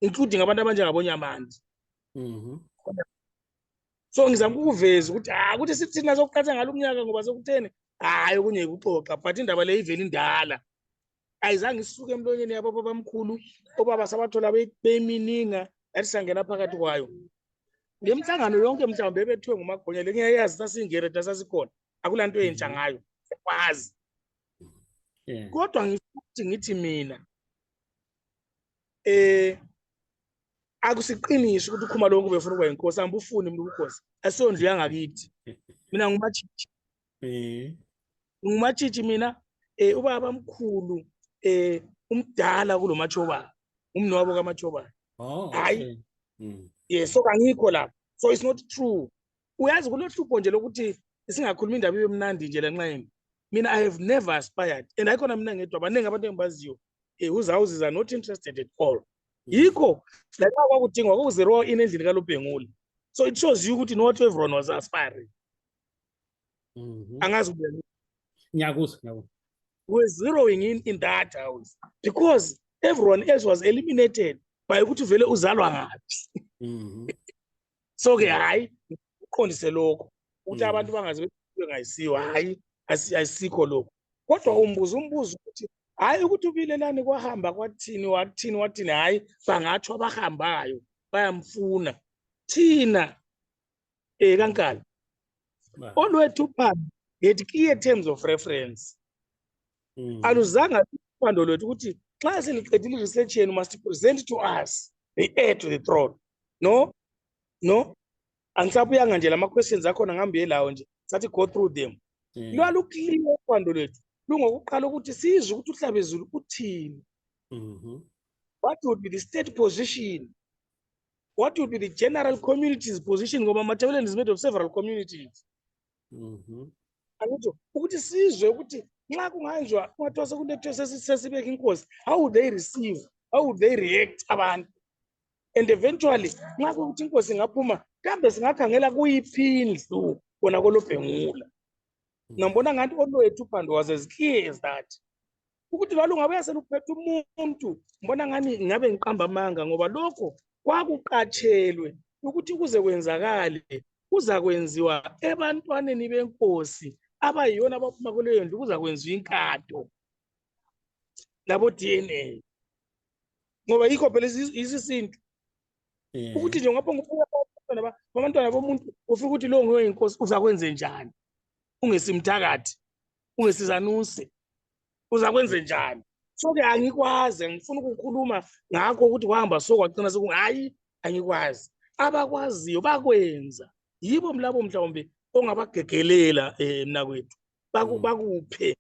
including abantu abanjengabonyamandi. So ngizama ukuveza ukuthi sithi thina sokuqhatha ngalo umnyaka ngoba sokuthene hayi okunye ukuxoxa, but indaba le ivela indala. Ayizange isuke emlonyeni yabo babamkhulu obaba sabathola beyimininga yathi sangena phakathi kwayo. Le mhlangano yonke mhlawumbe ebethiwe nguMagonya le ngiyayazi sasingere sasikhona akulanto entsha ngayo kwazi. Kodwa ngithi mina akusiqiniso ukuthi uKhumalo lonke befuna ukuba inkosi, amba ufuni umuntu ubukhosi. Asondlo yangakithi. Mina nguMatshitshi. NguMatshitshi mina ubaba mkhulu umdala kuloMachoba. Umnwabo kaMachoba. Hayi. Yes, so kangikho la. So it's not true. Uyazi kulohlupho nje lokuthi singakhuluma indaba yemnandi nje lanxeni. Mina I have never aspired and ayikhona mina ngedwa abaningi abantu engibaziyo whose houses are not interested at all. Yikho la kwakudingwa kokuzero in endlini kaLobhengula. So it shows you ukuthi not everyone was aspiring. Angazi ukuthi Ngiyakuzwa. We're zeroing in that house because everyone else was eliminated by ukuthi vele uzalwa ngaphi. So ke hayi uqondise lokho ukuthi abantu bangaze bengayisiwa hayi ayisikho lokho kodwa umbuzo ukuthi hayi ukuthi ubilelani kwahamba wathini hayi bangatsho abahambayo bayamfuna thina kankala olwethu uphando yet clear terms of reference aluzanga uphando lwethu ukuthi xa seliqedile research yenu must present to us the heir to the throne no angisabuyanga nje lama questions akhona ngihambe lawo nje sathi go through them lwalukliye uphando lwethu lungokuqala ukuthi sizwe ukuthi uhlabezulu uthini what would be the state position, what would be the general community's position ngoba Matabeleland is made of several communities angithi ukuthi sizwe ukuthi nxa kunganjwa kungathiwa sekunethiwe sesibeka inkosi how would they receive, how would they react abantu and eventually nxa kuthi inkosi ngaphuma kambe singakhangela kuyiphindlu kona kolobhengula ngambona ngathi olwethu uphando was as clear as that ukuthi lwalungabe seluphethe umuntu mbona ngani ngabe ngiqamba amanga ngoba lokho kwakuqatshelwe ukuthi kuze kwenzakale kuza kwenziwa ebantwaneni benkosi abayiyona abaphuma kuleyo ndlu kuza kwenziwa inkatho labo DNA ngoba yikho phela isisinto ukuthi nje ngapha ngokuya abantwana bomuntu ufika ukuthi lo nguye inkosi uzakwenze njani ungesimthakathi ungesizanuse uzakwenze njani so ke angikwazi ngifuna ukukhuluma ngakho ukuthi kwahamba so kwaqina hayi angikwazi abakwaziyo bakwenza yibo mlabo mhlawumbe ongabagegelela mina kwethu bakuphe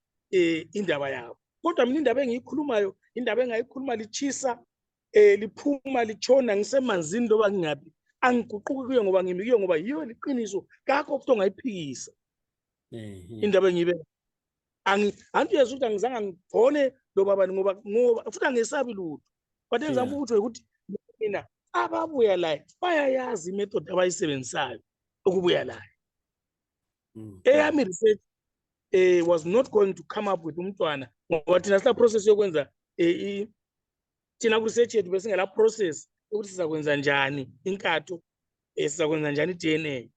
indaba yabo kodwa mina indaba engiyikhulumayo indaba engayikhuluma lichisa liphuma lichona ngisemanzini loba ngingaphi angiguquki kuyo ngoba ngimikiyo ngoba yiyo liqiniso kakho ukuthi ongayiphikisa indaba engibe anti yesu ukuthi angizange ngibone lo baba ngoba futhi angesabi lutho but engizama ukuthi mina ababuya la bayayazi imethod abayisebenzisayo ukubuya la eyami research was not going to come up with umntwana ngoba thina sila process yokwenza thina ku research yethu besingela process ukuthi sizakwenza njani inkatho sizakwenza njani DNA.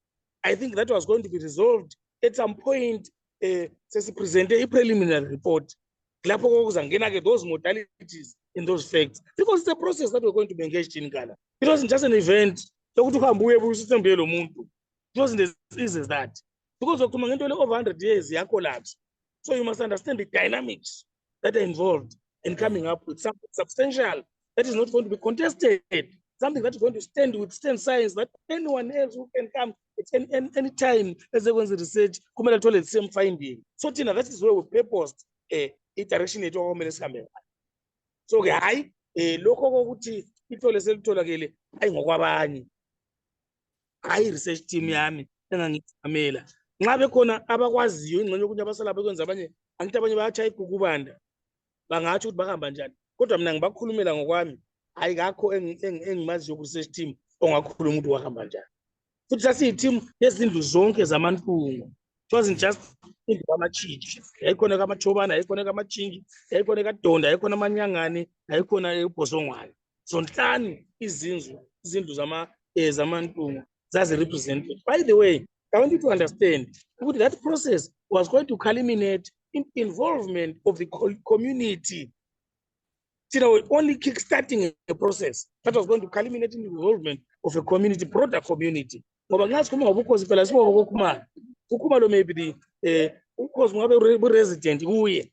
I think that was going to be resolved at some point sesipresente i-preliminary report lapho kokuzangena ke those modalities in those facts because it's a process that we're going to be engaged in Ghana. It wasn't just an event lokuthi uhambe uye busithembe lo muntu. It wasn't as easy as that because ukuma ngento le over 100 years yakolapse. So you must understand the dynamics that are involved in coming up with something substantial that is not going to be contested, something that is going to withstand science, that anyone else who can come at any time as they go to research kumele athole the same finding. So Tina, that is where we purposed direction yethu okumele sihambe. So ke hayi lokho kokuthi ithole selitholakele hayi ngokwabanye hayi research team yami engangicamela nxa bekhona abakwaziyo ingxenye ukuthi abasala bekwenza abanye angithi abanye bayatsha igugubanda bangatsho ukuthi bahamba njani kodwa mina ngibakhulumela ngokwami hayi kakho engimaziyo ku research team ongakhuluma ukuthi wahamba njani futhi sasiyiteam yezindlu zonke zamantungu. It wasn't just indlu kaMachiji, yayikhona kaMachobana, yayikhona kaMachingi, yayikhona kaDonda, yayikhona aManyangane, yayikhona uBhosongwane. Zonhlanu izindlu zamantungu zazi represented. By the way, I want you to understand that process was going to culminate in involvement of the community. You know, only kickstarting a process that was going to culminate in the involvement of a community, broader community. Ngoba ngazi kuma ngobukhosi phela sibo bokukhumana. Ukukhuma lo maybe ukhosi ngabe resident kuye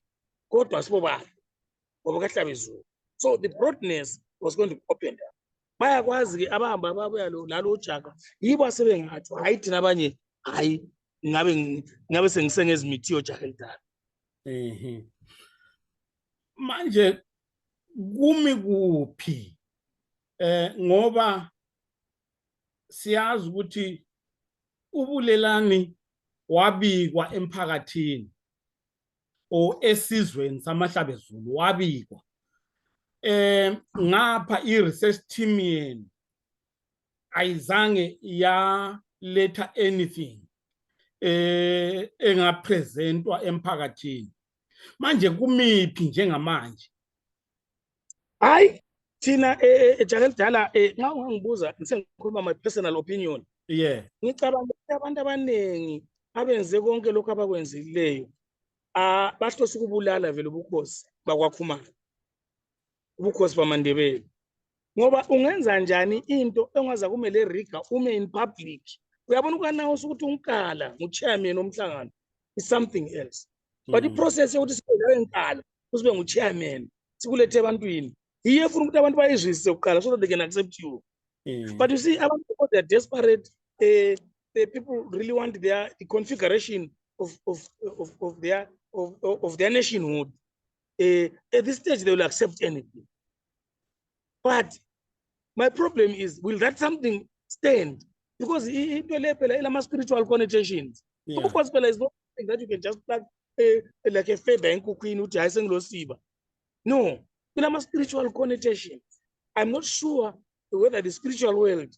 kodwa sibo bakhe ngoba kaHlabezulu. So the broadness was going to open up. Bayakwazi ke abahamba babuya lalo ujaka yibo asebengathi hayi thina abanye hayi ngabe sengisengezimithi ojaka elidala. Manje kumi kuphi ngoba siyazi ukuthi ubulelani wabikwa emphakathini o esizweni samaHlabezulu wabikwa ngapha i-research team yenu ayizange yaletha anything engapresentwa emphakathini manje kumiphi njengamanje Hayi thina ejaka elidala nxa ungangibuza ngisengikhuluma my personal opinion Yeah. Ngicabanga ukuthi abantu abaningi abenze konke lokho abakwenzileyo bahlose ukubulala vele ubukhosi bakwaKhumalo, ubukhosi bamaNdebele. Ngoba ungenza njani into engaza kumele riga ume in public? Uyabona uku-announce ukuthi uNkala ngu-chairman womhlangano is something else. But i-process yokuthi sibe Nkala usibe ngu-chairman sikulethe ebantwini yiyo efuna ukuthi abantu bayizwisise kuqala so that they can accept you. But you see, abantu they are desperate. The people really want the configuration of their nationhood. At this stage, they will accept anything. But my problem is, will that something stand? Because it will spiritual connotations. Yeah. Of course, is not something that you can just plug like a feather in cooking which I sing Losiba. No, it has spiritual connotations. I'm not sure whether the spiritual world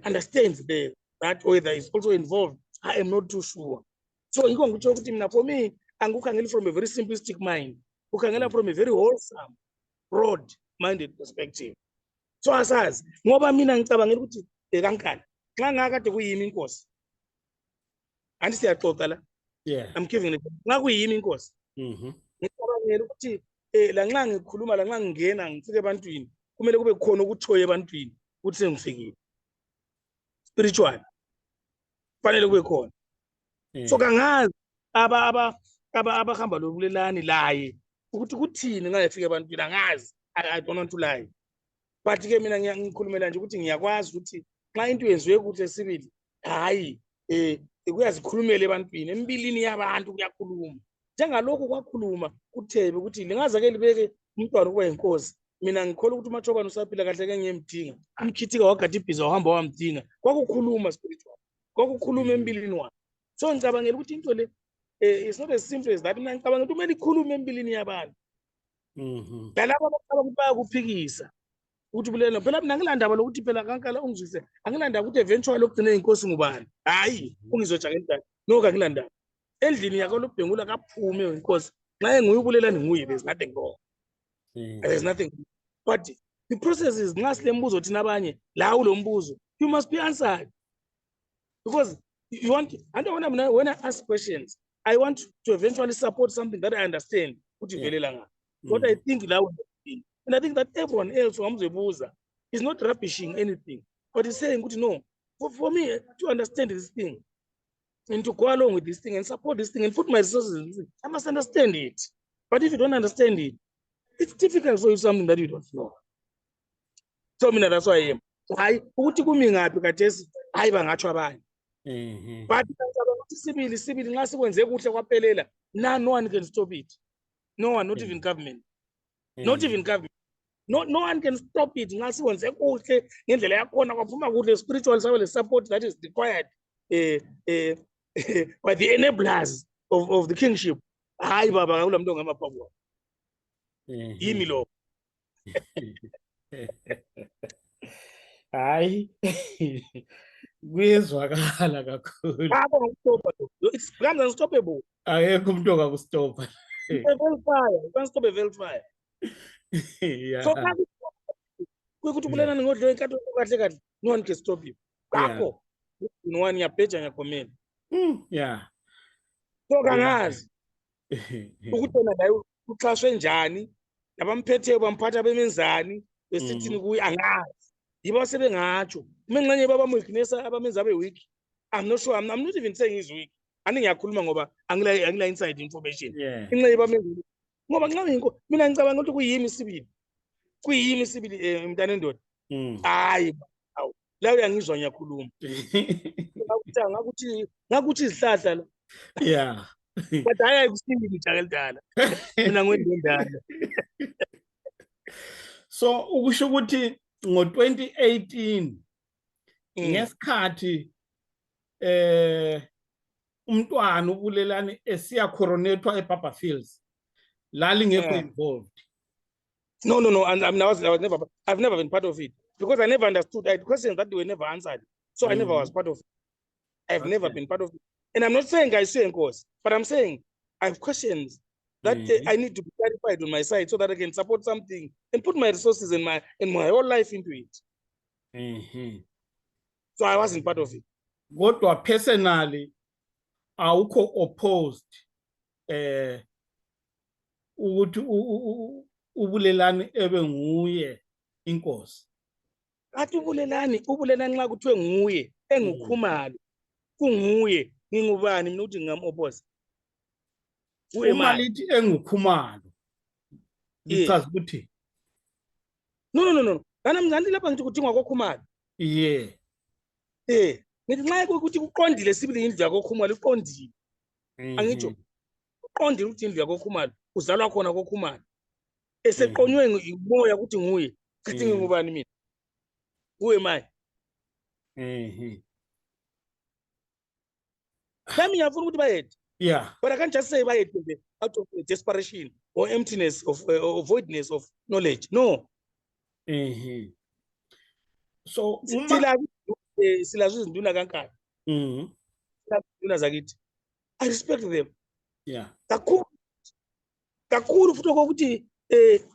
understands that whether it's also involved. I am not too sure. So you can talk to him for me, and who can from a very simplistic mind, who can from a very wholesome, broad-minded perspective. So as ngoba mina ngicabanga ukuthi ekankala xa ngakade kuyimi inkosi anti siyaxoxa la. Yeah. I'm giving it xa kuyimi inkosi ngicabangela ukuthi la nxa ngikhuluma la nxa ngingena ngifike ebantwini kumele kube khona ukuthoya ebantwini ukuthi sengifikile spiritual fanele kube khona. So kangazi abahamba lobulelani laye ukuthi kuthini ngayefika ebantwini angazi. I don't want to lie. But ke mina ngikhulumela nje ukuthi ngiyakwazi ukuthi xa into yenziwe kuhle sibili hayi kuyazikhulumela ebantwini embilini yabantu kuyakhuluma njengalokho kwakhuluma kuThebe ukuthi lingaza ke libeke umntwana kuba inkosi. Mina ngikholwa ukuthi uMachobane usaphila kahle ke ngiyemdinga umkhithika wagada ibhiza wahamba wamdinga kwakukhuluma spiritual kwakukhuluma embilini wakhe. So ngicabangela ukuthi into le it's not as simple as that. Mina ngicabanga ukuthi kumele ikhulume embilini yabantu lalabo abaqala ukuthi bayakuphikisa ukuthi bulelo phela mina ngilandaba lokuthi phela kankala ungizwise angilanda ukuthi eventually okugcina inkosi ngubani hayi ungizoja ngentana no kangilandaba endlini yakho lobhengula kaphume inkosi nxa enguyubulelani nguye there's nothing wrong. There's nothing. But the process is nxa silembuzo thina abanye la ulombuzo you must be answered because you want. And when I ask questions I want to eventually support something that I understand ukuthi velela nga what I think la and I think that everyone else who is not rubbishing anything but is saying no for me to understand this thing and to go along with this thing and support this thing and put my resources in this thing, I must understand it. But if you don't understand it, it's difficult for you something that you don't know. So mina that's why I am. Hayi ukuthi kumi ngaphi kathesi hayi bangatsho abanye. But sibili nxa sikwenze kuhle kwaphelela no one can stop it. No one, not even government. Not even government. No one can stop it. Nxa sikwenze kuhle ngendlela yakhona kwaphuma kuhle spiritual support that is required by the enablers of the kingship. Hayi baba akula muntu ongamaphambi kwakho. Yimi lo. Hayi kuyezwakala kakhulu. It's becomes unstoppable. Akekho umuntu ongakustopa. You can't stop a velfire. Yeah. So ukuthi kulena ngodlo enkathi kahle kahle no one can stop you. Kakho no one yabeja ngiyakhomela. Yeah. So kangazi ukuthi na la uxhashwe njani labamphetheyo bamphatha bemenzani besithini kuyi angazi yibo sebengatsho mengxenye babamweaknessa abamenza abe weak. I'm not sure. I'm not even saying he's weak. Ani ngiyakhuluma ngoba angila inside information. Inxenye bamenza ngoba nxa inko mina ngicabanga ukuthi kuyimi sibili mntana endoda. Hayi awu la uyangizwa ngiyakhuluma. Ngakuthi izihlahla la. Yeah. But hayi kusibili ijaka lidala. Mina ngwendondana. So ukusho ukuthi ngo-2018 ngesikhathi umntwana ubulelani esiya coronetwa eBaba Fields lalingekho involved. No. And I've never been part of it because I never understood. I had questions that were never answered. So I never was part of it. I've never been part of it. And I'm not saying I say course, but I'm saying I have questions that I need to be clarified on my side so that I can support something and put my resources and my whole life into it. So I wasn't part of it. Kodwa personally awukho opposed ukuthi uBulelani ebe nguye inkosi. Athi uBulelani nxa kuthiwe nguye enguKhumalo kunguye ngingubani mina uthi ngam-oppose. Uma lithi enguKhumalo lichaza ukuthi no. Kana mngani lapha ngithi kudingwa koKhumalo. Yeah. Ngithi nxa ukuthi kuqondile sibili indlu yakoKhumalo iqondile. Angitsho uqondile ukuthi indlu yakoKhumalo uzalwa khona koKhumalo. Eseqonywe ngomoya ukuthi nguye. Chithi ngingubani mina? Who am I? Nami ngiyafuna ukuthi bayede. Yeah. But I can't just say bayede out of desperation or emptiness of or voidness of knowledge. No. So silazi izinduna kankani. Izinduna zakithi. I respect them. Yeah. Kakhulu futhi ukuthi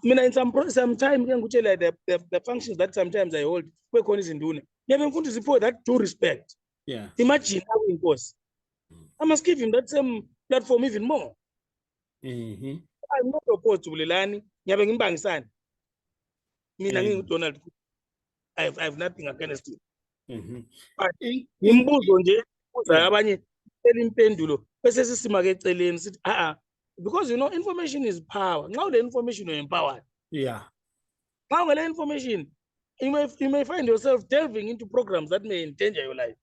mina in some time ke ngikutshela the functions that sometimes I hold kwekhona izinduna. Ngiyabe ngifunda izipho that due respect. Yeah. Imagine how inkosi. I must give him that same platform even more. I'm not opposed to Bulelani. Ngiyabe ngimbangisani. Mina nginguDonald. I have nothing against him. But imbuzo nje uza abanye elimpendulo bese sisima ke eceleni sithi because you know information is power. Now the information you're empowered. Yeah. Now the information you may find yourself delving into programs that may endanger your life.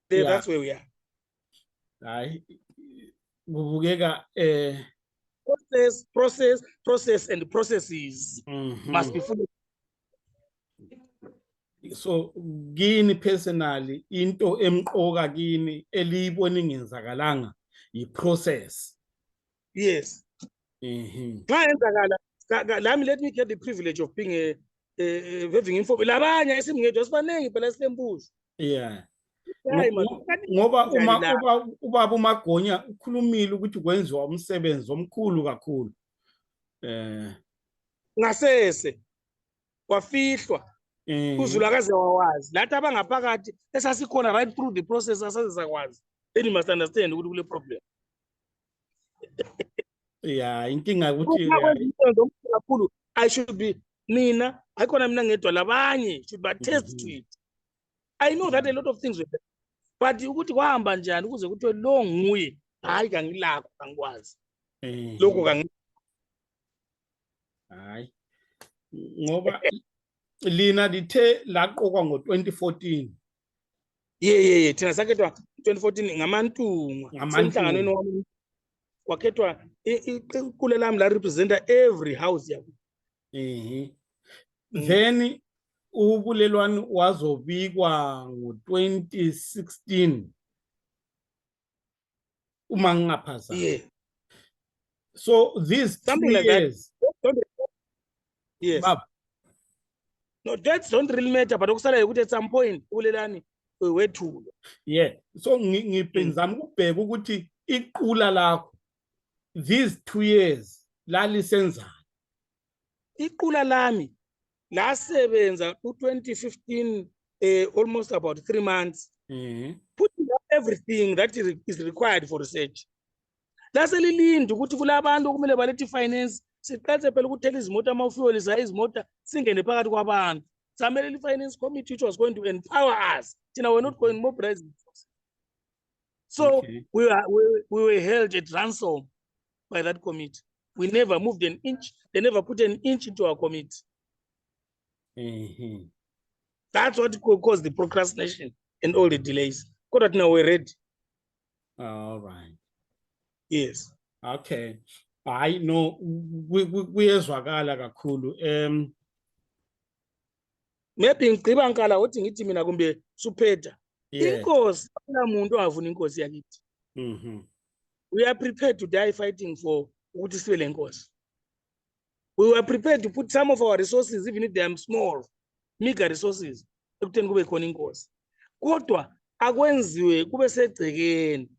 That's where we are. Hayi kubukeka process and processes must be fully. So kini personally into emqoka kini eliyibona ingenzakalanga i-process. Yes. Xa enzakala lami, let me get the privilege of being having info labanye esimngedwa sibanengi phela silembuzo. Yeah. Ngoba ubaba uMagonya ukhulumile ukuthi kwenziwa umsebenzi omkhulu kakhulu. Ngasese kwafihlwa kuzulakaze wawazi lathi abangaphakathi esasikhona right through the process asazizakwazi. Then you must understand ukuthi kule problem. Yeah, inkinga ukuthi kakhulu I should be mina ayikhona mina ngedwa labanye should be attest to it. I know that a lot of things were there. But ukuthi kwahamba njani ukuze kuthiwe lo nguye hayi kangilakho angikwazi. Lokho hayi ngoba lina lithe laqokwa ngo-2014. Yeah thina sakhethwa 2014 ngamantunga semhlanganweni wami kwakhethwa iqule lami la representa every house yakho. Then uBulelwani wazobikwa ngo-2016 uma ngingaphazami. Yeah. So these something 3 like years. That. Yes. Baba. No, that don't really matter, but okusalayo ukuthi at some point uBulelani wethulwa. Yeah. So ngizama ukubheka ukuthi iqula lakho these 2 years lalisenzani. Iqula lami lasebenza ku-2015 almost about 3 months. Putting up everything that is required for research. Laselilinde ukuthi kulabantu okumele balethe finance siqale phela ukuthela izimota ama-fuel izimota singene phakathi kwabantu. Samele i-finance committee which was going to empower us. Thina we're not going mobilize. So we were held at ransom by that committee. We never moved an inch. They never put an inch into our committee. That's what caused the procrastination and all the delays. Because now we're ready. All right. Yes. Okay. I know kuyezwakala kakhulu. Maybe ngiceba nkala uthi ngithi mina kumbe Suphetha. Inkosi akuna muntu ongavuna inkosi yakithi. We are prepared to die fighting for ukuthi sibe lenkosi. We were prepared to put some of our resources, even if they are small, meager resources, ekutheni kube khona inkosi. Kodwa akwenziwe kube segcekeni.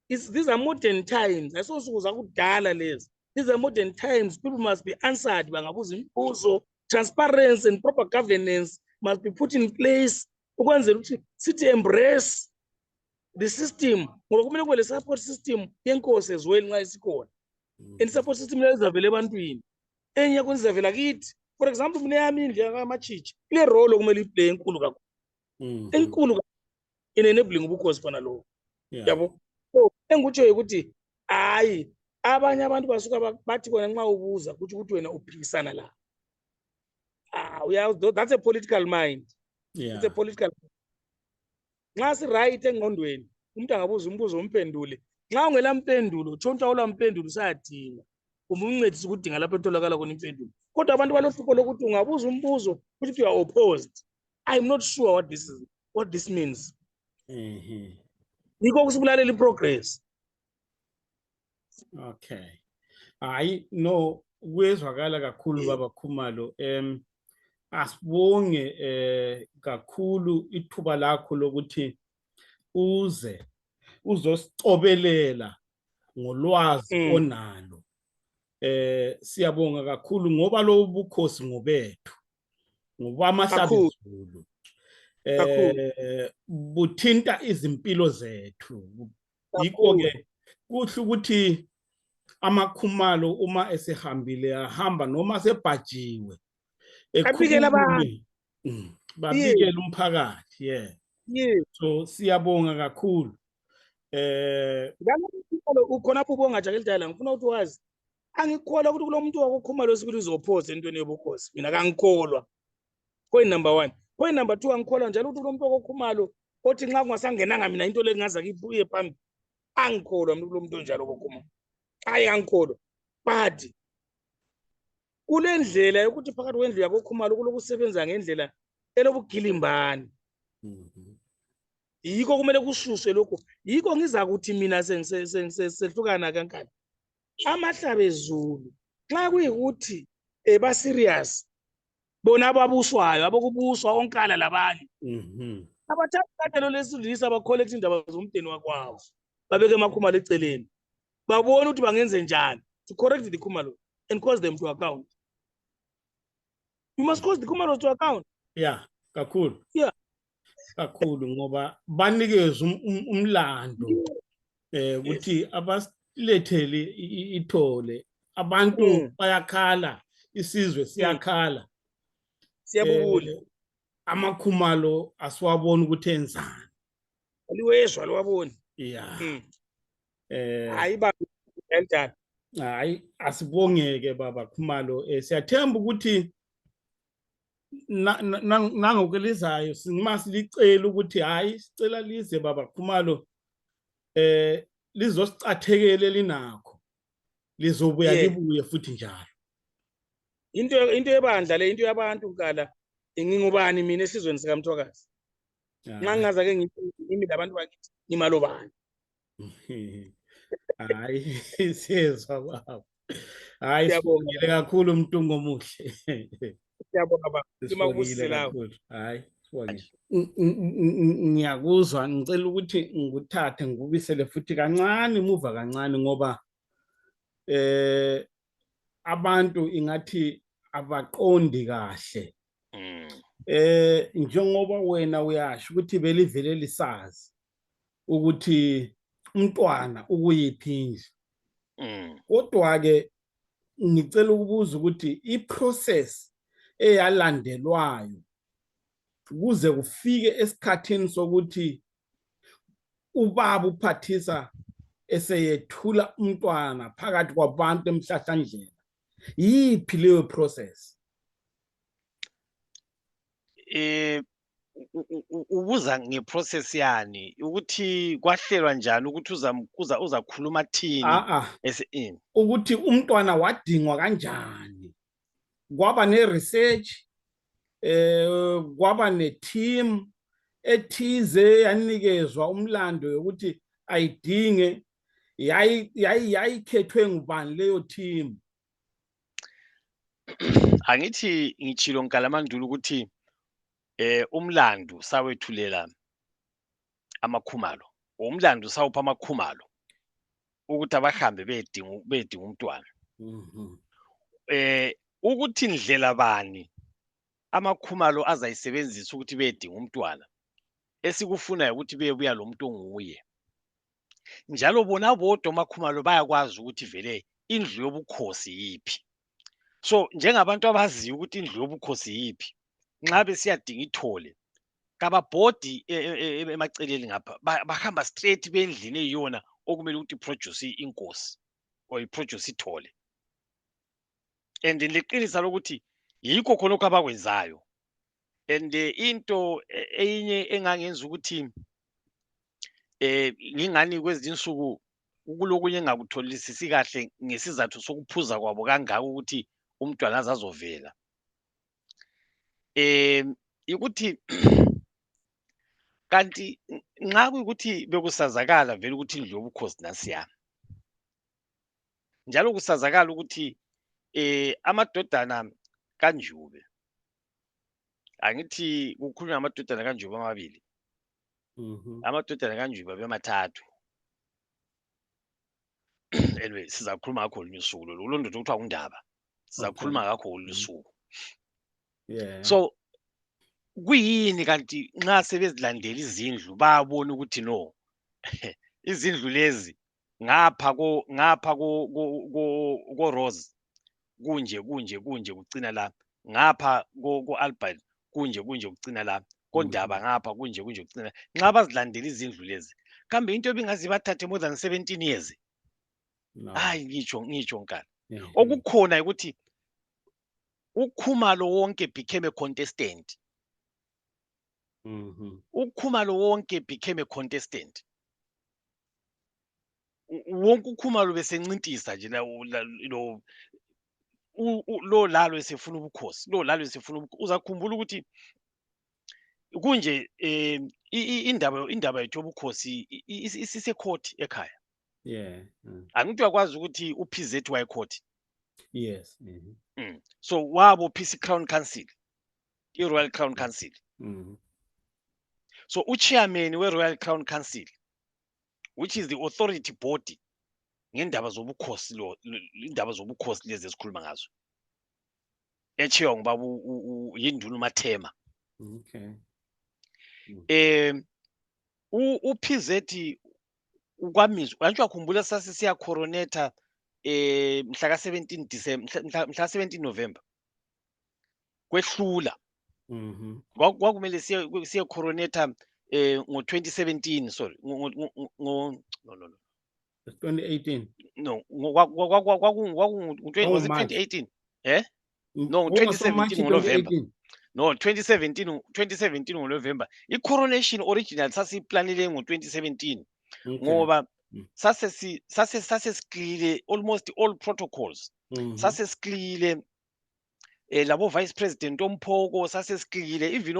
These are modern times. Asosuku zakudala lezi. These are modern times. People must be answered. Bangabuza imibuzo. transparency and proper governance must be put in place ukwenzela ukuthi sithi embrace the system ngoba kumele kube le support system yenkosi as well nxa isikhona and support system leyo izavela ebantwini enye yakho izavela kithi. For example mina yami indlu yakaMachichi ile role okumele iplay enkulu kakhulu enkulu in enabling ubukhosi khona lo yabo. So engikutsho ukuthi hayi abanye abantu basuka bathi kona nxa ubuza kuthi ukuthi wena uphikisana la. That's a political mind. It's a political. Nxa si right engqondweni umuntu angabuza umbuzo umphendule. Nxa ungela mpendulo tshontsha ola mpendulo sayadinga umuncedisa ukudinga lapho etholakala khona impendulo. Kodwa abantu balohlupho lokuthi ungabuza umbuzo ukuthi you are opposed. I'm not sure what this means. Yikho kusibulalela iprogress. Okay. Hayi no kwezwakala kakhulu baba Khumalo. Asibonge kakhulu ithuba lakho lokuthi uzosicobelela ngolwazi onalo. Siyabonga kakhulu ngoba lo bukhosi ngobethu ngoba amahlabezulu buthinta izimpilo zethu. Yikho ke kuhle ukuthi amaKhumalo uma esehambile ahamba noma sebhajiwe babikela umphakathi. So siyabonga kakhulu. Ukhonapho ubonga Jake Dala ngifuna ukuthi wazi angikholwa ukuthi kulomuntu wakuKhumalo sibili uzophoza entweni yobukhosi mina kangikholwa. Point number 1. Point number 2 angikholwa njalo ukuthi kulomuntu wakuKhumalo othi nxa kungasangenanga mina into le ngaza kibuye phambili angikholwa kulomuntu onjalo wakuKhumalo. Hayi angikholwa. But kule ndlela yokuthi phakathi kwendlu yakoKhumalo kulokusebenza ngendlela elobugilimbani. Yikho kumele kususwe lokho. Yikho ngizakuthi mina sengisehlukana kankani. Amahlabezulu nxa kuyikuthi ba serious bona ababuswayo abokubuswa onkala labanye. Abathatha lo lesilisa aba collect indaba zomndeni wakwabo. Babeke amaKhumalo eceleni. Babona ukuthi bangenze njani to correct the Khumalo and cause them to account. You must cause the Khumalo to account. Kakhulu. Kakhulu ngoba banikeza umlando ukuthi abasilethele ithole abantu bayakhala isizwe siyakhala siyabubula amaKhumalo asiwabona ukuthi enzani aliwezwa liwabona hayi baba entana hayi asibongeke baba Khumalo siyathemba ukuthi nangokulizayo simazilicela ukuthi hayi sicela lize baba Khumalo lizosicathekele linakho lizobuya libuye futhi njalo into ebandla le into yabantu kala ngingubani mina esizweni sikaMthwakazi nxa ngaza ke ngimi labantu bakithi imalobani hayi siyezwa baba hayi sibongile kakhulu umuntu omuhle siyabonga baba simabusela hayi ngiyakuzwa ngicela ukuthi ngikuthathe ngubisele futhi kancane muva kancane ngoba abantu ingathi abaqondi kahle njengoba wena uyasho ukuthi belivele lisazi ukuthi umntwana ukuyiphi kodwa ke ngicela ukubuza ukuthi iprocess eyalandelwayo kuze kufike esikhatheni sokuthi ubaba uPhathisa eseyethula umntwana phakathi kwabantu emhlahlandlela yiphi leyo process ubuza ngeprocess yani ukuthi kwahlelwa njani ukuthi uzakhuluma thini ukuthi umntwana wadingwa kanjani kwaba ne-research kwaba ne-team ethize yanikezwa umlando yokuthi ayidinge yayikhethwe ngubani leyo team angithi ngichilo ngalamandulo ukuthi umlando sawethulela amaKhumalo umlando sawupha amaKhumalo ukuthi abahambe bedinga umntwana ukuthi indlela bani amakhumalo azayisebenzisa ukuthi bedinga umntwana esikufunayo ukuthi bebuya lo muntu onguye njalo bona bodwa amakhumalo bayakwazi ukuthi vele indlu yobukhosi yiphi. So njengabantu abaziyo ukuthi indlu yobukhosi yiphi nxa besiyadinga ithole kababhodi emaceleni ngapha bahamba straight bendlini eyiyona okumele ukuthi produce inkosi or iproduce ithole. And liqinisa lokuthi yikho khonokho abakwenzayo. And into eyinye engangenza ukuthi ngingani kwezinye insuku kulokunye engakutholisisi kahle ngesizathu sokuphuza kwabo kangaka ukuthi umntwana azazovela. Ukuthi kanti nxa kuyikuthi bekusazakala vele ukuthi indlu yobukhosi nasiya. Njalo kusazakala ukuthi amadodana kaNjube angithi kukhulunywa amadodana kaNjube amabili. Amadodana kaNjube bemathathu. Anyway sizakhuluma ngakho olunye usuku lo ndoda okuthiwa uNdaba. Sizakhuluma ngakho olunye usuku. Yeah. So kuyini kanti nxa sebezilandela izindlu bayabona ukuthi no izindlu lezi ngapha ko Rose kunje kucina la, ngapha ko Albert kunje kucina la, koNdaba ngapha kunje kucina la. Nxa bazilandela izindlu lezi kambe into ebingazi bathathe more than 17 years. No. Hayi ngitsho nkani. Yeah. Okukhona ukuthi uKhumalo wonke became a contestant. uKhumalo wonke became a contestant. Wonke uKhumalo besencintisa nje lo lalo esefuna ubukhosi, lo lalo esefuna ubukhosi. Uzakhumbula ukuthi kunje indaba yethu yobukhosi isise court ekhaya. Yeah. Angithi uyakwazi ukuthi uPZ waye court. Yes. So wabo PC Crown Council, i-Royal Crown Council. So uchairman we-Royal Crown Council, which is the authority body ngendaba zobukhosi indaba zobukhosi lezi esikhuluma ngazo. Echiwa ngibaba yinduna uMathema. Okay. uPZ ukwamizwa kanti uyakhumbula sasiya coroneta mhla ka 17 December mhla 17 November kwehlula. Kwakumele siye coroneta ngo 2017 sorry no 2018. no was it 2018 no 2017 ngoNovember. No 2017 ngoNovember. I-coronation original sasiyiplanile ngo 2017 ngoba sase siklile almost all protocols. Sase siklile labo vice president omphoko sase siklile even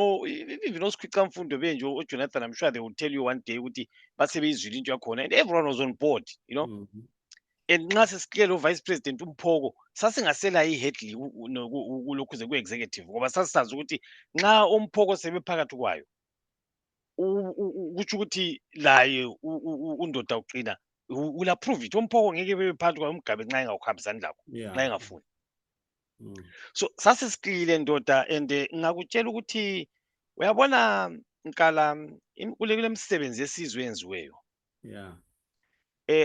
osikhwica mfundo benje uJonathan, I'm sure they will tell you one day ukuthi basebeyizwile into yakhona and everyone was on board, you know. And nxa sesikile lo vice president umphoko sasingasela iHeadley kulokhu ze ku-executive ngoba sasisazi ukuthi nxa omphoko sebephakathi kwayo kutsho ukuthi laye undoda uqina will approve it. Omphoko ngeke bebe phakathi kwayo umgabe nxa engawuhambisani lakho nxa engafuni. So sasisikile ndoda and ngakutshela ukuthi uyabona Nkala kule msebenzi esizwe yenziweyo. Yeah.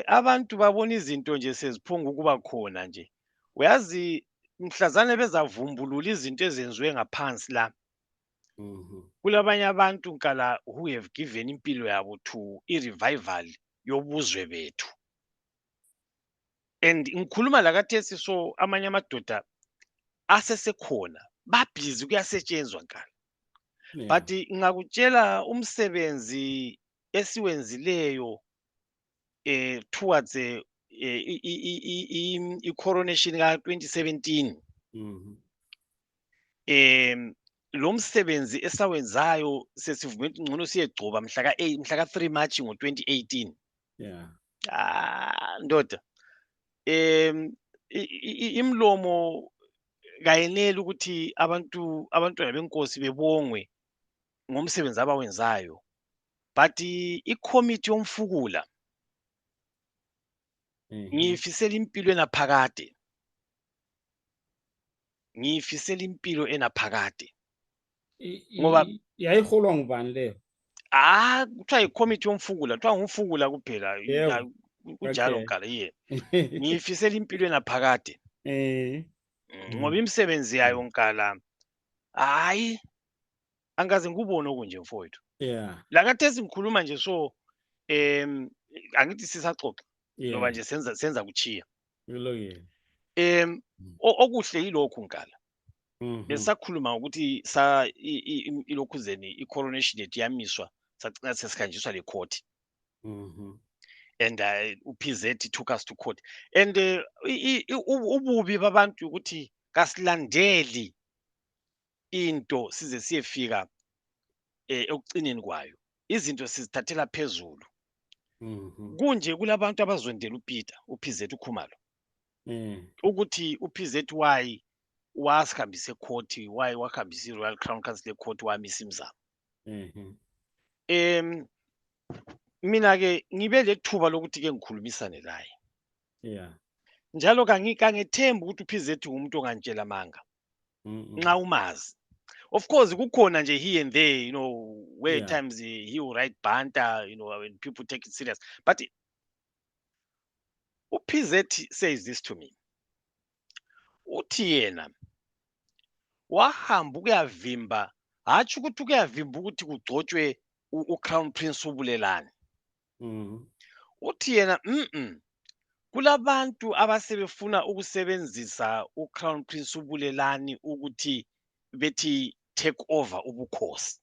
Abantu babona izinto nje seziphonga ukuba khona nje. Uyazi mhlazane bezavumbulula izinto ezenziwe ngaphansi la. Kulabanye abantu Nkala who have given impilo yabo to i-revival yobuzwe bethu. And ngikhuluma lakathesi so amanye amadoda asesekhona babhizi kuyasetshenzwa Nkala. But ngakutshela umsebenzi esiwenzileyo towards i-coronation ka 2017. Lo msebenzi esawenzayo sesivume ukuthi ngcono siyegcoba mhla ka 3 March ngo 2018. Yeah. Ndoda imlomo kayenele ukuthi abantwana benkosi bebongwe ngomsebenzi abawenzayo. But i-committee yomfukula ngiyifisela impilo enaphakade. Ngiyifisela impilo enaphakade. Ngoba yayiholwa ngubani leyo? kuthiwa yi-committee yomfukula, kuthiwa ngumfukula kuphela. Yebo. Kunjalo Okay. Nkala, yeah. Ngiyifisela impilo enaphakade. Ngoba imisebenzi yayo Nkala, hayi, angikaze ngikubone okunje mfowethu. Yeah. La khathesi ngikhuluma nje so, angithi sisaxoxa ngoba Yeah. nje senza kuchiya. Kulungile. Okuhle yilokhu Nkala. Mhm. Besakhuluma ukuthi ilokhuzeni i-coronation yethu yamiswa sagcina sesihanjiswa le court. Mhm. And uPZ took us to court. And ububi babantu ukuthi kasilandeli into size siyefika ekucineni kwayo. Izinto sizithathela phezulu. Mhm. Kunje kulabantu abazondela uPeter, uPZ uKhumalo. Mm. Ukuthi uPZ why wasihambise court, why wahambisa iRoyal Crown Council court wamisa imizamo. Mhm. Mina ke ngibe lethuba lokuthi ke ngikhulumisane naye. Yeah. Njalo kangethemba ukuthi uPZ umuntu ongantshela amanga. Nxa umazi. Of course kukhona nje here and there, where Yeah. times he will write banter, when people take it serious. But uPZ says this to me. Uthi yena wahamba ukuyavimba, hatshi ukuthi ukuyavimba ukuthi kugcotshwe uCrown Prince uBulelani. Mhm. Uthi yena kulabantu abasebefuna ukusebenzisa uCrown Prince uBulelani ukuthi bethi take over ubukhosi.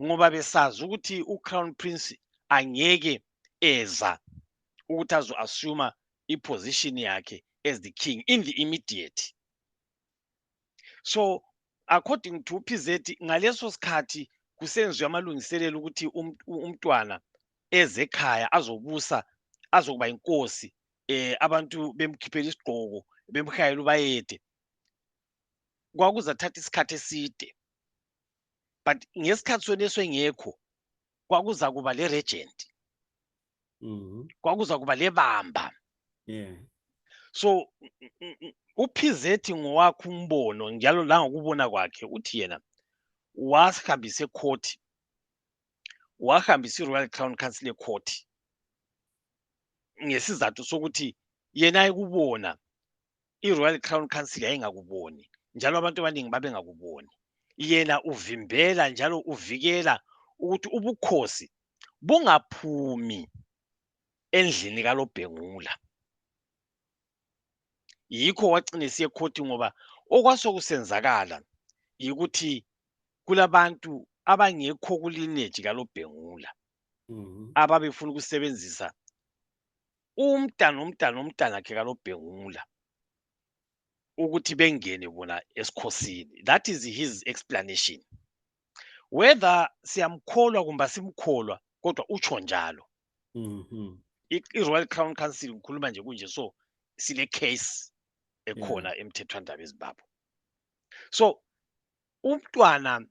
Ngoba besazi ukuthi uCrown Prince angeke eza ukuthi azo-assume iposition yakhe as the king in the immediate. So according to uPZ ngaleso sikhathi kusenziwe amalungiselelo ukuthi umntwana eze ekhaya azobusa, azokuba inkosi, abantu bemkhiphela isigqoko, bemhayela ubayede. Kwakuzathatha isikhathi eside. But ngesikhathi sona esengekho kwakuza kuba le regent. Mhm. Kwakuza kuba lebamba. Yeah. So uPZ ngowakhe umbono njalo la ngokubona kwakhe uthi yena wasihambisa ecourt, wahambisa iRoyal Crown Council court ngesizathu sokuthi yena ayekubona iRoyal Crown Council yayingakuboni, njalo abantu abaningi babengakuboni. Yena uvimbela njalo uvikela ukuthi ubukhosi bungaphumi endlini kaLobhengula. Yikho wagcina esiye ecourt ngoba okwasokusenzakala yikuthi kulabantu abangekho kulineage kaLobhengula Mhm. ababefuna ukusebenzisa umntana wakhe kaLobhengula ukuthi bengene bona esikhosini. That is his explanation. Whether siyamkholwa kumbe simkholwa kodwa utsho njalo. Mhm. I-Royal Crown Council ngikhuluma nje kunje, so sile case ekhona Yeah. emthethwandaba eZimbabwe. So umntwana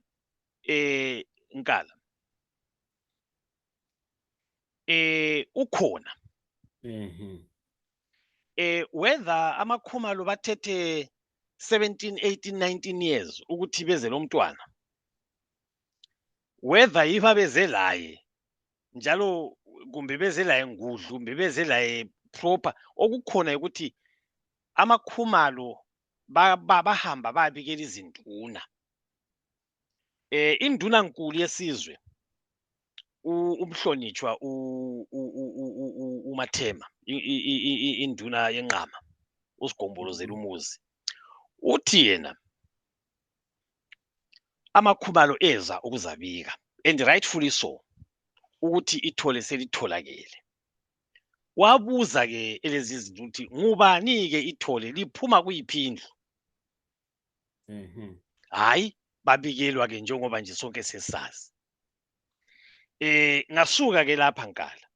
Nkala ukhona. Mhm. Whether amaKhumalo bathethe 17, 18, 19 years ukuthi beze lo mntwana, whether yiba beze laye njalo kumbe beze laye ngudlu kumbe beze laye proper, okukhona ukuthi amaKhumalo bahamba babikela izinduna. Induna nkulu yesizwe umhlonitshwa uMathema, induna yenqama, usigombolozela umuzi. Uthi yena amaKhumalo eza ukuzabika, and rightfully so, ukuthi ithole selitholakele. Wabuza ke lezi zinto ukuthi ngubani ke ithole liphuma kuyiphi indlu. Mhm. Hayi, babikelwa ke njengoba nje sonke sesazi. Ngasuka ke lapha Nkala.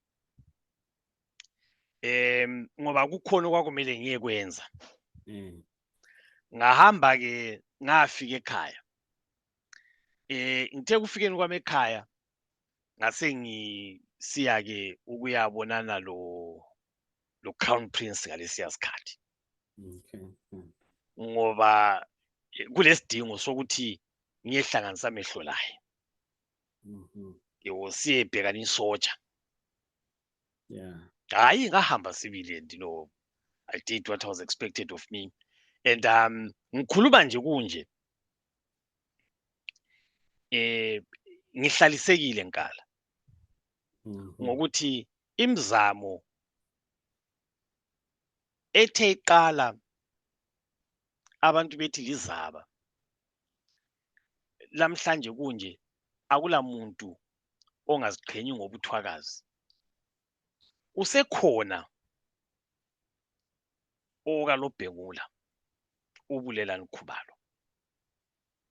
Ngoba kukhona okwakumele ngiyekwenza. Ngahamba ke ngafika ekhaya. Ngithe kufikeni kwami ekhaya ngase ngisiya ke ukuyabonana lo Crown Prince ngalesiya sikhathi. Okay. Ngoba kulesidingo sokuthi ngiyehlanganisa amehlo laye. Mhm. Siyebhekana isoja. Yeah. Hayi ngahamba sibili and I did what was expected of me. And ngikhuluma nje kunje. Ngihlalisekile Nkala Mhm. ngokuthi imizamo ethe iqala abantu bethi lizaba lamhlanje kunje akulamuntu ongaziqhenyi ngobuthwakazi. Usekhona okalobhengula ubulelani Khumalo.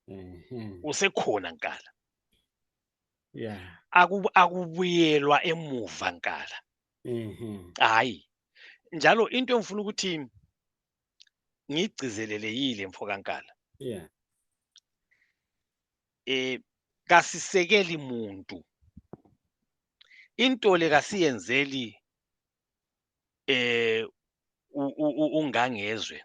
Mhm. Usekhona Nkala. Yeah. Akubuyelwa emuva Nkala. Mhm. Hayi. Njalo into engifuna ukuthi ngigcizelele yile mfo kaNkala. Yeah. Kasisekeli muntu. Into le kasiyenzeli ungangezwe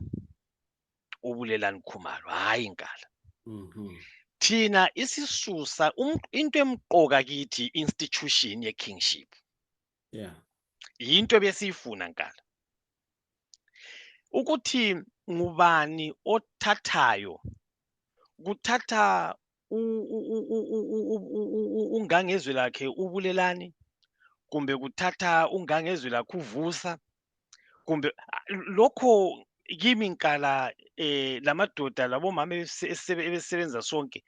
ubulelani Khumalo. Hayi Nkala. Mhm. Thina isisusa into emqoka kithi institution ye kingship. Yeah. Yinto ebesiyifuna Nkala. Ukuthi ngubani othathayo kuthatha ungangezwe lakhe ubulelani kumbe kuthatha ungangezwe lakhe uvusa kumbe lokho kimi Nkala lamadoda labomama ebesebenza sonke,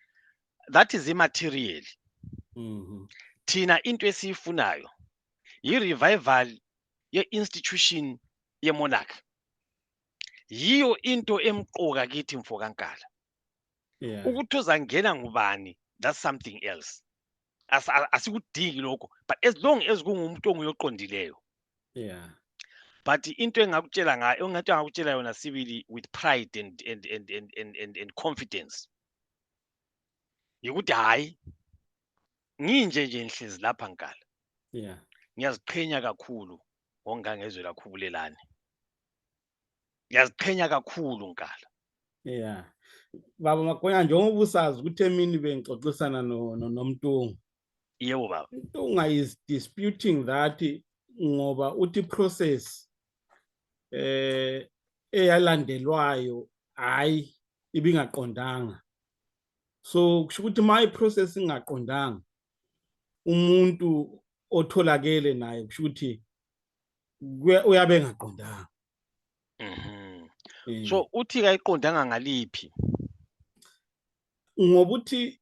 that is immaterial. Mhm. Thina into esiyifunayo yi-revival ye-institution ye-monarch. Yiyo into emqoka kithi mfo kaNkala. Yeah. Ukuthi uzangena ngubani, that's something else. Asikudingi lokho, but as long as kungumuntu onguyoqondileyo. Yeah. But into engakutshela ngayo, ongathi ngakutshela yona sibili with pride and confidence. Yikuthi hayi nginje nje ngihlezi lapha Nkala. Yeah. Ngiyaziqhenya kakhulu ngongangezwe lakho ubulelani. Ngiyaziqhenya kakhulu Nkala. Yeah. Baba Magonya, njengoba usazi ukuthi emini bengixoxisana noMntungu. Yebo baba. Mntunga is disputing that ngoba uthi process eyalandelwayo hayi ibingaqondanga. So kusho ukuthi my process ingaqondanga umuntu otholakele naye kusho ukuthi uyabe engaqondanga. So uthi kayiqondanga ngaliphi? Ngokuthi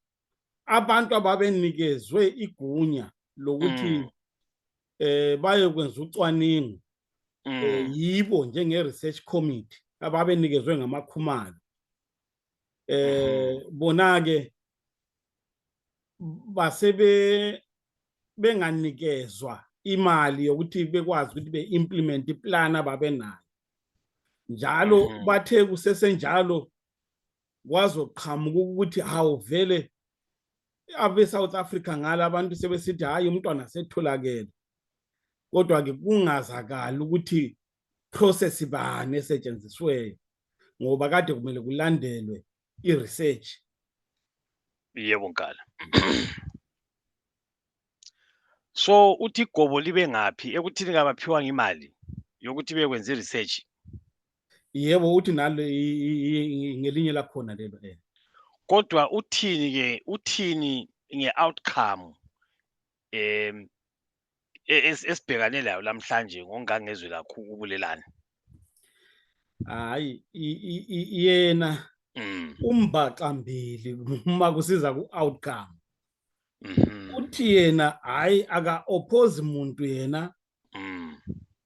abantu ababenikezwe igunya lokuthi baye kwenza ucwaningo yibo njenge research committee ababenikezwe ngamakhumalo. Bona ke basebe benganikezwa imali yokuthi bekwazi ukuthi be-implement iplan ababenayo. Njalo bathe kusesenjalo kwazoqhamuka ukuthi hawu vele abe South Africa ngala abantu sebesithi hayi umntwana setholakele. Kodwa ke kungazakala ukuthi process bani esetshenziswe ngoba kade kumele kulandelwe i-research. Yebo Nkala. So uthi igobo libe ngapi ekuthini kabaphiwa imali yokuthi bekwenza i-research? Yebo uthi nalo ngelinye lakhona lelo. Kodwa uthini nge-outcome esibhekane layo namhlanje ngongangezwe lakho ubulelani? Hayi yena umbaxambili uma kusiza ku-outcome. Uthi yena hayi aka-oppose muntu yena.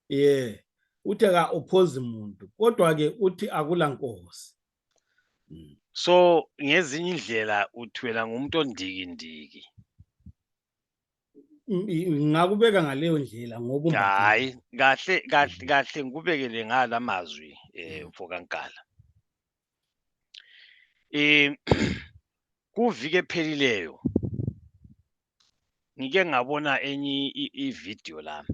Yeah. Uthi aka-oppose muntu kodwa ke uthi akula nkosi. So ngezinye indlela uthi wena ngumuntu ondikindiki. Ngakubeka ngaleyo ndlela ngoba hayi kahle ngikubekele ngala mazwi mfo kaNkala. Kuvike phelileyo ngike ngabona enye i-video la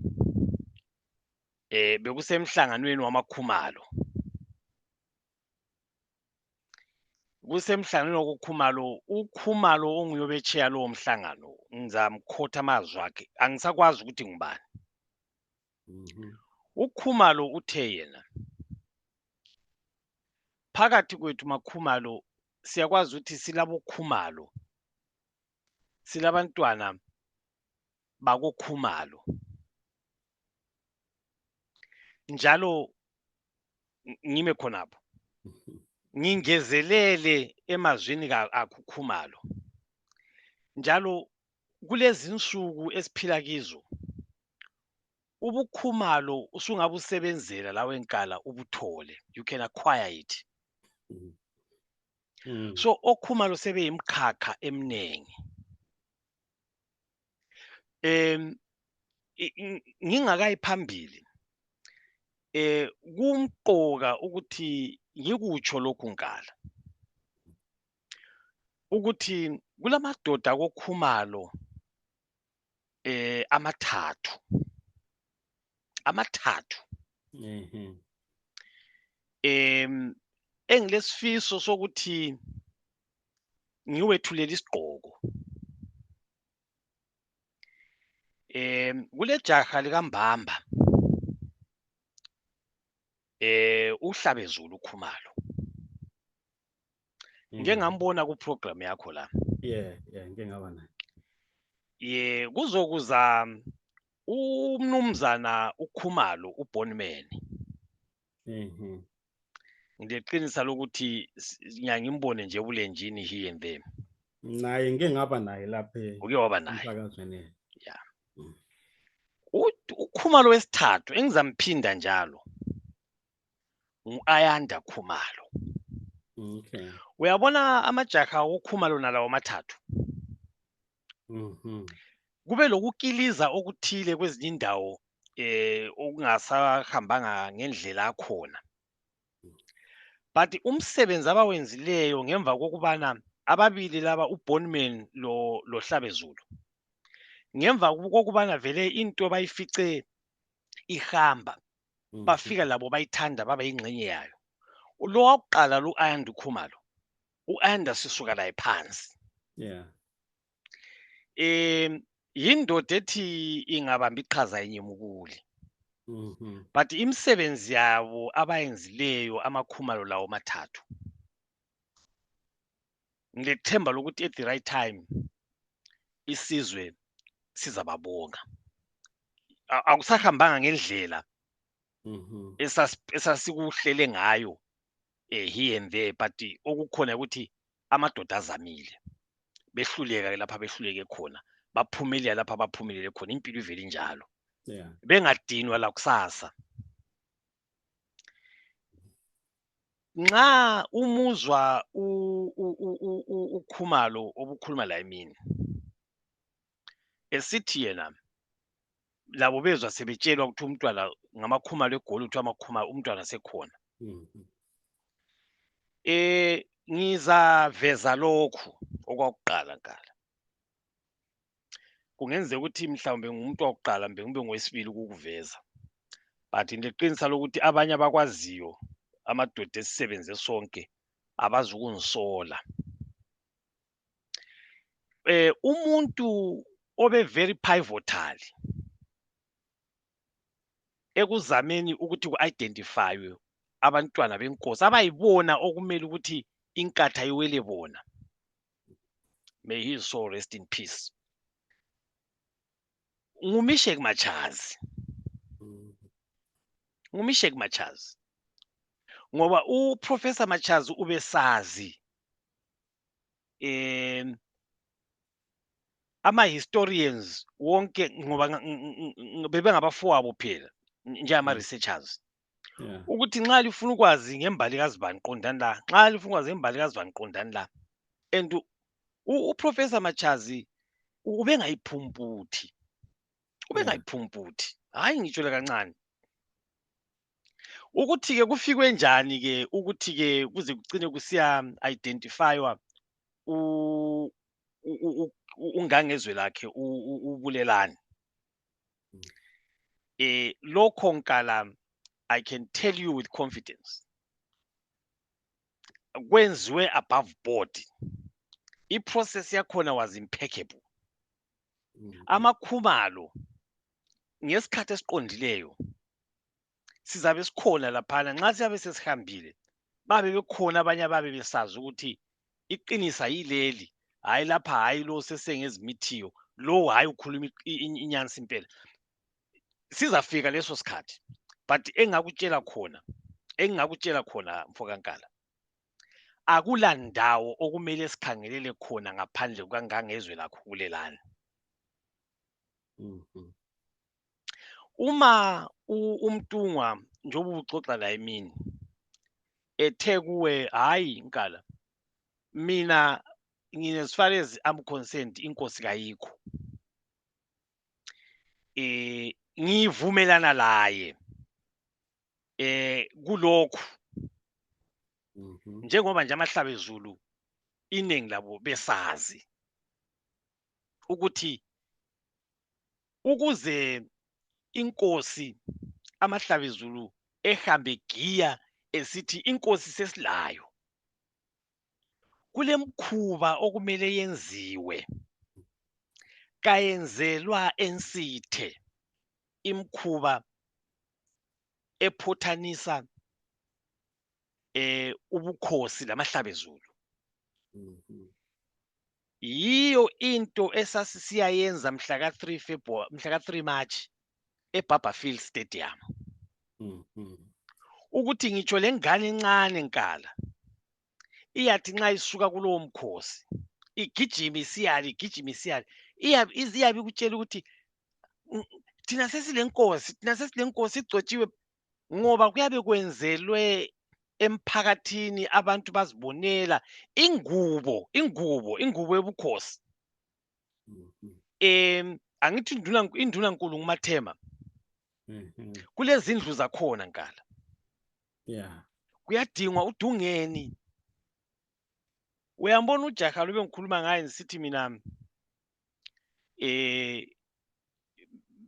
bekusemhlanganweni wamakhumalo kusemhlanganweni wokukhumalo ukhumalo onguyobecheya lowo mhlangano ngizamkhotha amazwi akhe angisakwazi ukuthi ngubani ukhumalo uthe yena phakathi kwethu makhumalo siyakwazi ukuthi silabokhumalo silabantwana bakokhumalo njalo ngime khonapho ngingezelele emazwini akhukhumalo njalo kulezi insuku esiphila kizo ubukhumalo usungabe usebenzela lawe enkala ubuthole you can acquire it so okhumalo sebeyimkhakha eminengi ngingakayi phambili kumqoka ukuthi ngikutsho lokhu nkala ukuthi kulamadoda kokhumalo amathathu engilesifiso sokuthi ngiwethulela isigqoko kule jaha likaMbamba uHlabezulu ukhumalo ngeke ngambona ku program yakho la ngeke ngaba naye kuzokuza umnumzana ukhumalo uBonman ngileqinisa lokuthi ngiyangimbone nje ebulenjini here and there naye ngeke ngaba naye lapha uke waba naye emsakazweni ukhumalo wesithathu engizamphinda njalo uAyanda Khumalo uyabona amajaha wokhumalo nalawo mathathu kube lokukiliza okuthile kwezinye indawo okungasahambanga ngendlela akhona but umsebenzi abawenzileyo ngemva kokubana ababili laba uBonman lo Hlabezulu ngemva kokubana vele into bayifice ihamba bafika labo bayithanda baba ingxenye yayo lo wakuqala lo Ayanda Khumalo uAyanda sisuka la ephansi yindoda ethi ingabamba iqhaza enyemukuli but imisebenzi yabo abayenzileyo amakhumalo lawo mathathu ngilethemba lokuthi at the right time isizwe sizababonga akusahambanga ngendlela esasikuhlele ngayo here and there but okukhona ukuthi amadoda azamile behluleka lapha behluleke khona baphumelela lapha baphumelele khona impilo ivele njalo bengadinwa la kusasa nxa umuzwa ukhumalo obukhuluma la emini esithi yena labo bezwa sebetshelwa ukuthi umntwana ngamakhumalo egoli ukuthi amakhumalo umntwana sekhona ngizaveza lokhu okwakuqala nkala kungenzeka ukuthi mhlawumbe ngumuntu wakuqala mbe ngibe ngowesibili ukuveza but ngileqinisa lokuthi abanye abakwaziyo amadoda esisebenze sonke abazukungisola umuntu obe very pivotal ekuzameni ukuthi ku-identifywe abantwana benkosi abayibona okumele ukuthi inkatha iwele bona may his soul rest in peace nguMishek Machazi ngoba uProfessor Machazi ubesazi ama-historians wonke ngoba bebengabafowabo phela njengama-researchers ukuthi nxa lifuna ukwazi ngembali kaZibani qondani la nxa lifuna ukwazi ngembali kaZibani qondani la and uProfessor Machazi ubengayiphumputhi hayi ngitshole kancane ukuthi-ke kufikwe njani-ke ukuthi-ke kuze kugcine kusiya identifywa ungangezwe lakhe uBulelani lokho nkala I can tell you with confidence kwenziwe above board. I-process yakhona was impeccable. Amakhumalo ngesikhathi esiqondileyo sizabe sikhona laphana nxa siyabe sesihambile babe bekhona abanye ababe besazi ukuthi iqinisa yileli, hayi lapha, hayi lo sesengezimithiyo, lo hayi ukhuluma inyansi impela. Sizafika leso sikhathi, but engakutshela khona Mfokankala, akula ndawo okumele sikhangelele khona ngaphandle kukangangezwe lakho kulelana. Uma uMtungwa njengoba uxoxa la emini ethe kuwe, hayi Nkala, mina as far as I'm concerned inkosi kayikho, ngivumelana laye kulokho, njengoba nje amahlabezulu iningi labo besazi ukuthi ukuze inkosi amahlabezulu ehambe giya esithi inkosi sesilayo, kule mkhuba okumele yenziwe, kayenzelwa ensithe imkhuba ephothanisa ubukhosi lamahlabezulu. Yiyo into esasisiyayenza mhla ka-3 February, mhla ka-3 March eBarberfield Stadium. Ukuthi ngitsho lengane encane Nkala iyathi nxa isuka kulowo mkhosi igijima isiyali iyabe ikutshela ukuthi thina sesilenkosi igcotshiwe, ngoba kuyabe kwenzelwe emphakathini abantu bazibonela ingubo yobukhosi. Angithi induna nkulu nguMathema, kulezindlu zakhona Nkala, kuyadingwa uDungeni. Uyambona ujaha lobe ngikhuluma ngaye ngisithi mina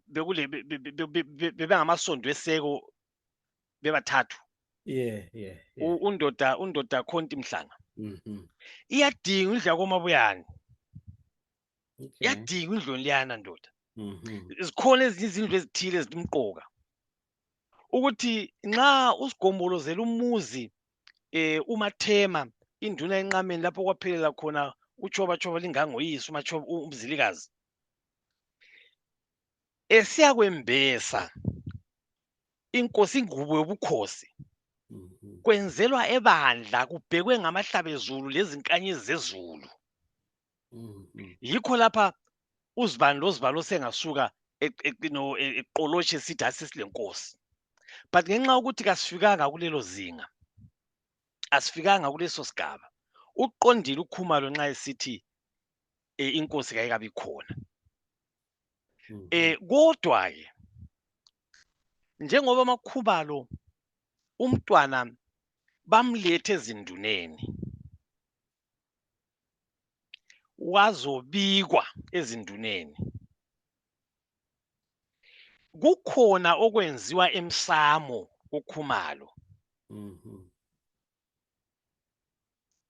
bekule bebengamasondo eseko bebathathu. Undoda Khonti Mhlanga. Iyadinga indlu yakoMabuyane. Iyadinga indlu liyana ndoda. Zikhona ezinye izindlu ezithile ezimqoka ukuthi nxa usigombolozela umuzi uMathema induna enqameni lapho kwaphelela khona uchoba lingangoyise umzilikazi, esiyakwembesa inkosi ingubo yobukhosi, kwenzelwa ebandla, kubhekwe ngamahlabezulu lezinkanyezi zezulu. Yikho lapha uzibalo sengasuka eqoloshe sithi asisilenkosi. But ngenxa ukuthi kasifikanga kulelo zinga, asifikanga kuleso sigaba, uqondile uKhumalo nxa esithi inkosi kayikabi khona. Kodwa ke njengoba amaKhumalo umntwana bamlethe ezinduneni, wazobikwa ezinduneni, kukhona okwenziwa emsamo uKhumalo.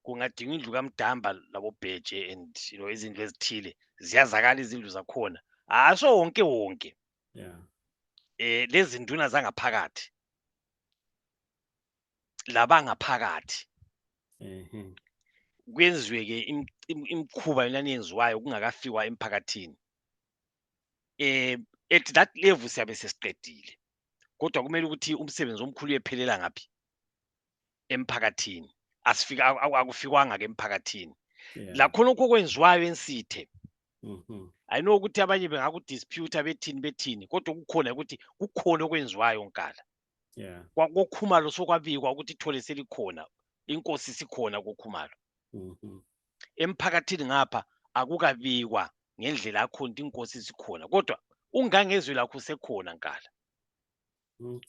Kungadinga indlu kaMdamba laboBheje and izindlu ezithile ziyazakala izindlu zakhona, aso wonke lezi nduna zangaphakathi labangaphakathi kwenziwe ke imkhuba yona yenziwayo kungakafikwa emphakathini. At that level siyabe sesiqedile, kodwa kumele ukuthi umsebenzi omkhulu uyephelela ngaphi? Emphakathini. Akufikwanga ke emphakathini. La khonokho kwenziwayo ensithe, I know ukuthi abanye bengakudispute bethini, kodwa kukhona ukuthi kukhona okwenziwayo Nkala. KoKhumalo sokwabikwa ukuthi ithole selikhona, inkosi sikhona koKhumalo. Emphakathini ngapha akukabikwa ngendlela yakhona inkosi sikhona, kodwa ungangezwe lakho sekhona Nkala.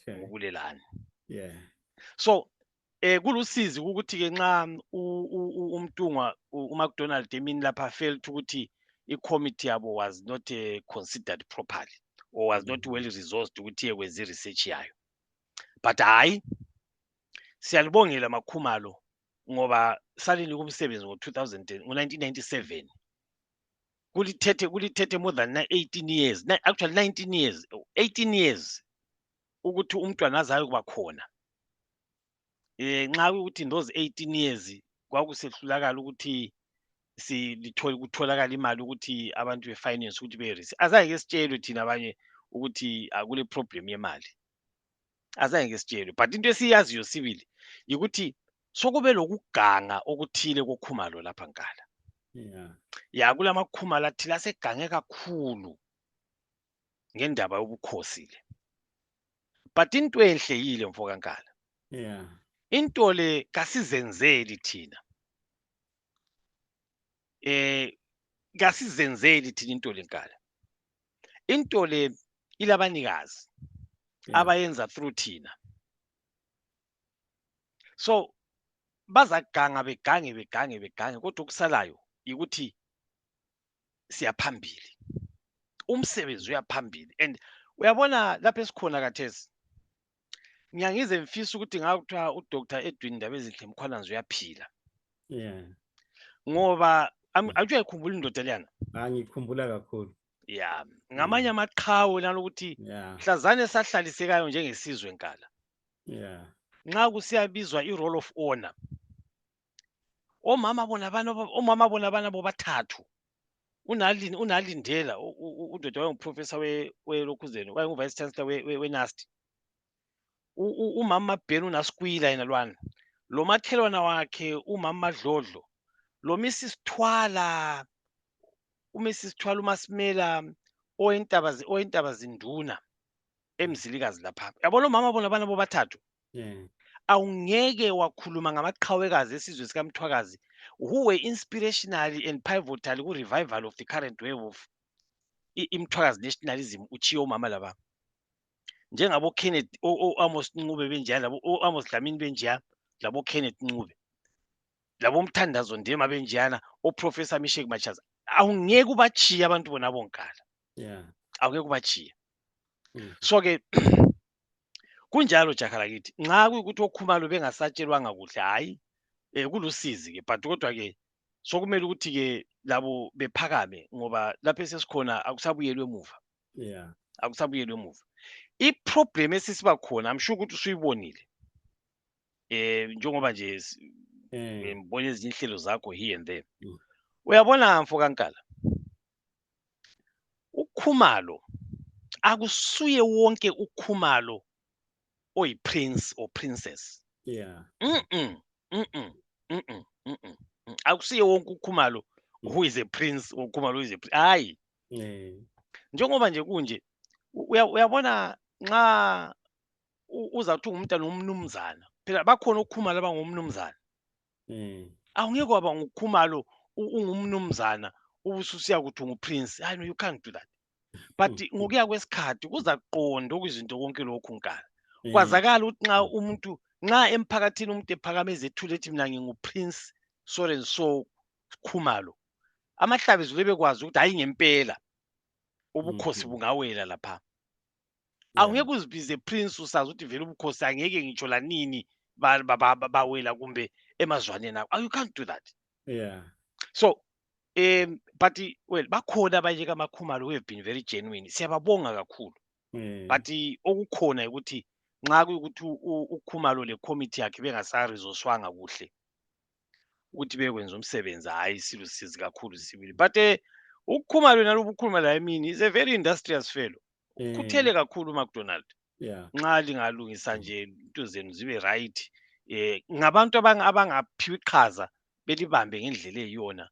Ngokulelana. So kulusizi ukuthi ke nxa uMtungwa uMacDonald emini lapha felt ukuthi i-committee yabo was not considered properly or was not well resourced ukuthi yekwenza i-research yayo. But hayi, siyalibongela amaKhumalo ngoba salini kumsebenzi ngo-1997 kulithethe more than 18 years, actually 19 years, 18 years ukuthi umntwana azayo kuba khona. Nxa ukuthi in those 18 years kwakusehlulakala ukuthi kutholakala imali ukuthi abantu be-finance ukuthi be-receive. Azange sitshelwe thina abanye ukuthi akule problem yemali. Azange sitshelwe, but into esiyaziyo sibili ukuthi sokube lokuganga okuthile kokhumalo lapha nkala. Ya kulamakhumalo athile asegange kakhulu ngendaba yobukhosi le. But into enhle yile mfo kankala. Into le kasizenzeli thina. Kasizenzeli thina into le nkala. Into le ilabanikazi abayenza through thina. So bazaganga begange kodwa okusalayo ukuthi siyaphambili. Umsebenzi uyaphambili and uyabona lapha esikhona kathesi. Ngiyangize mfisa ukuthi ngakuthiwa uDr. Edwin Ndabezinhle Mkhwanazi uyaphila. Ngoba ajuyayikhumbula indoda leyana. Ngikhumbula kakhulu. Ngamanye amaqhawe nalokuthi mhlazane sahlalisekayo njengesizwe nkala. Nxa kusiyabizwa i-roll of honor. Omama bona bana bobathathu. Unalindela uDr. wayenguprofessor weLokhuzeni, wayengu-vice chancellor we-NUST. Umama Ben uNaskwila yena lwana. Lo makhelwana wakhe umama Dlodlo. Lo Mrs. Thwala, uMrs. Thwala uMasimela oyintaba zinduna emzilikazi lapha. Yabona omama bona bana bobathathu. Awungeke wakhuluma ngamaqhawekazi esizwe sikaMthwakazi who were inspirationally and pivotal ku-revival of the current wave of iMthwakazi nationalism uchiyo umama laba. Njengabo Kenneth Amos Ncube benjaya, labo Amos Dlamini benjaya, labo Kenneth Ncube, labo Mthandazo Ndema benjayana, oProfessor Meshek Machaza. Awungeke ubachiya abantu bona bonkala. Awungeke ubachiya. So ke kunjalo jakhala kithi. Nxa kuyikuthi okhumalo bengasatshelwanga kuhle hayi kulusizi ke, but kodwa ke sokumele ukuthi ke labo bephakame ngoba lapha sesikhona akusabuyelwe emuva. Akusabuyelwe emuva. I-problem esisiba khona I'm sure ukuthi usuyibonile. Njengoba nje ngibona ezinye inhlelo zakho here and there. Uyabona mfo kankala. Ukhumalo akusuye wonke ukhumalo oyi-prince or princess. Akusuye wonke ukhumalo who is a prince or ukhumalo who is a hayi. Njengoba nje kunje uyabona nxa uzawuthi ungumntana womnumzana phela bakhona ukhumalo abangumnumzana. Awungeke waba ngukhumalo ungumnumzana ubususiya kuthi unguprince. I know you can't do that. But ngokuya kwesikhathi kuzaqonda okuzinto konke lokhu nkala. Kwazakala ukuthi nxa umuntu nxa emphakathini umuntu ephakame ezethule ethi mina nginguprince so and so khumalo. Amahlabizo lebekwazi ukuthi hayi ngempela ubukhosi bungawela lapha. Awungeke uzibize prince usazi ukuthi vele ubukhosi angeke ngitsho la nini bawela kumbe emazwaneni akho. You can't do that. So but well bakhona abanye kamakhumalo who have been very genuine. Siyababonga kakhulu. But okukhona ukuthi nxa kuyikuthi ukhumalo le committee yakhe bengasarizoswanga kuhle ukuthi bekwenza umsebenzi hayi silusizi kakhulu sibili. But ukukhumalo nalobu ukhuluma la emini is a very industrious fellow. Kuthele kakhulu McDonald. Nxa lingalungisa nje into zenu zibe right. Ngabantu abangaphiwa iqhaza belibambe ngendlela eyiyona.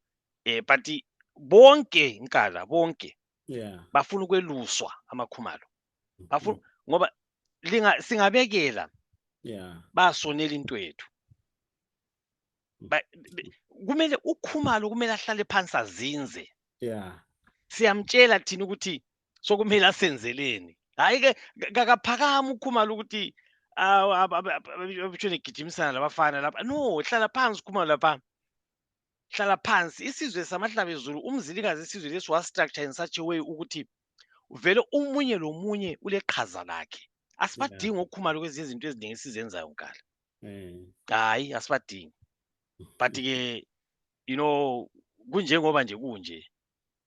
But bonke nkala bonke bafuna ukweluswa amakhumalo. Bafuna ngoba singabekela basonela into yethu. Kumele ukhumalo kumele ahlale phansi azinze. Siyamtshela thina ukuthi sokumele asenzeleni. Hayi ke kakaphakama ukhumalo ukuthi abashone gijimisana labafana lapha. No, hlala phansi ukhumalo lapha. Hlala phansi. Isizwe samahlabezulu umzilikazi isizwe leso wa structure in such a way ukuthi vele umunye lomunye uleqhaza lakhe. Asibadingi ukukhumalo kwezinye izinto eziningi sizenzayo nkala. Hayi asibadingi. but ke you know kunjengoba nje kunje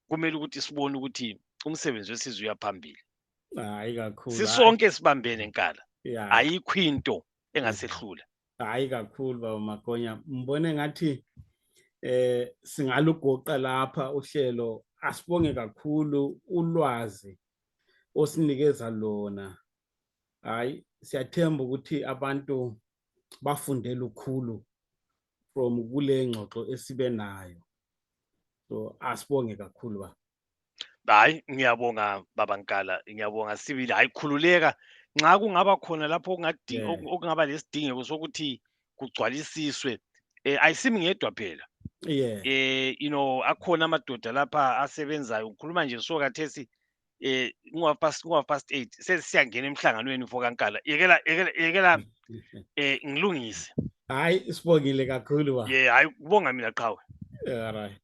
kumele ukuthi sibone ukuthi umsebenzi wesizwe uyaphambili. Hayi kakhulu. Sisonke sibambene enkala. Yeah. Ayikho into engasehlula. Hayi kakhulu baba Magonya, mbone ngathi singalugoqa lapha uhlelo. Asibonge kakhulu ulwazi osinikeza lona. Hayi siyathemba ukuthi abantu bafundela ukukhulu from kule ngxoxo esibe nayo. So asibonge kakhulu ba. Hayi ngiyabonga baba Nkala, ngiyabonga sibili. Hayi khululeka nxa kungaba khona lapho okungaba lesidingeko sokuthi kugcwalisiswe. Ayisimi ngedwa phela. Yeah. You know akhona amadoda lapha asebenzayo. Ukhuluma nje so kathesi ngoba past 8 sesiyangena emhlanganweni for kaNkala. Yekela ngilungise. Hayi sibongile kakhulu ba. Yeah, hayi kubonga mina qhawe. Alright.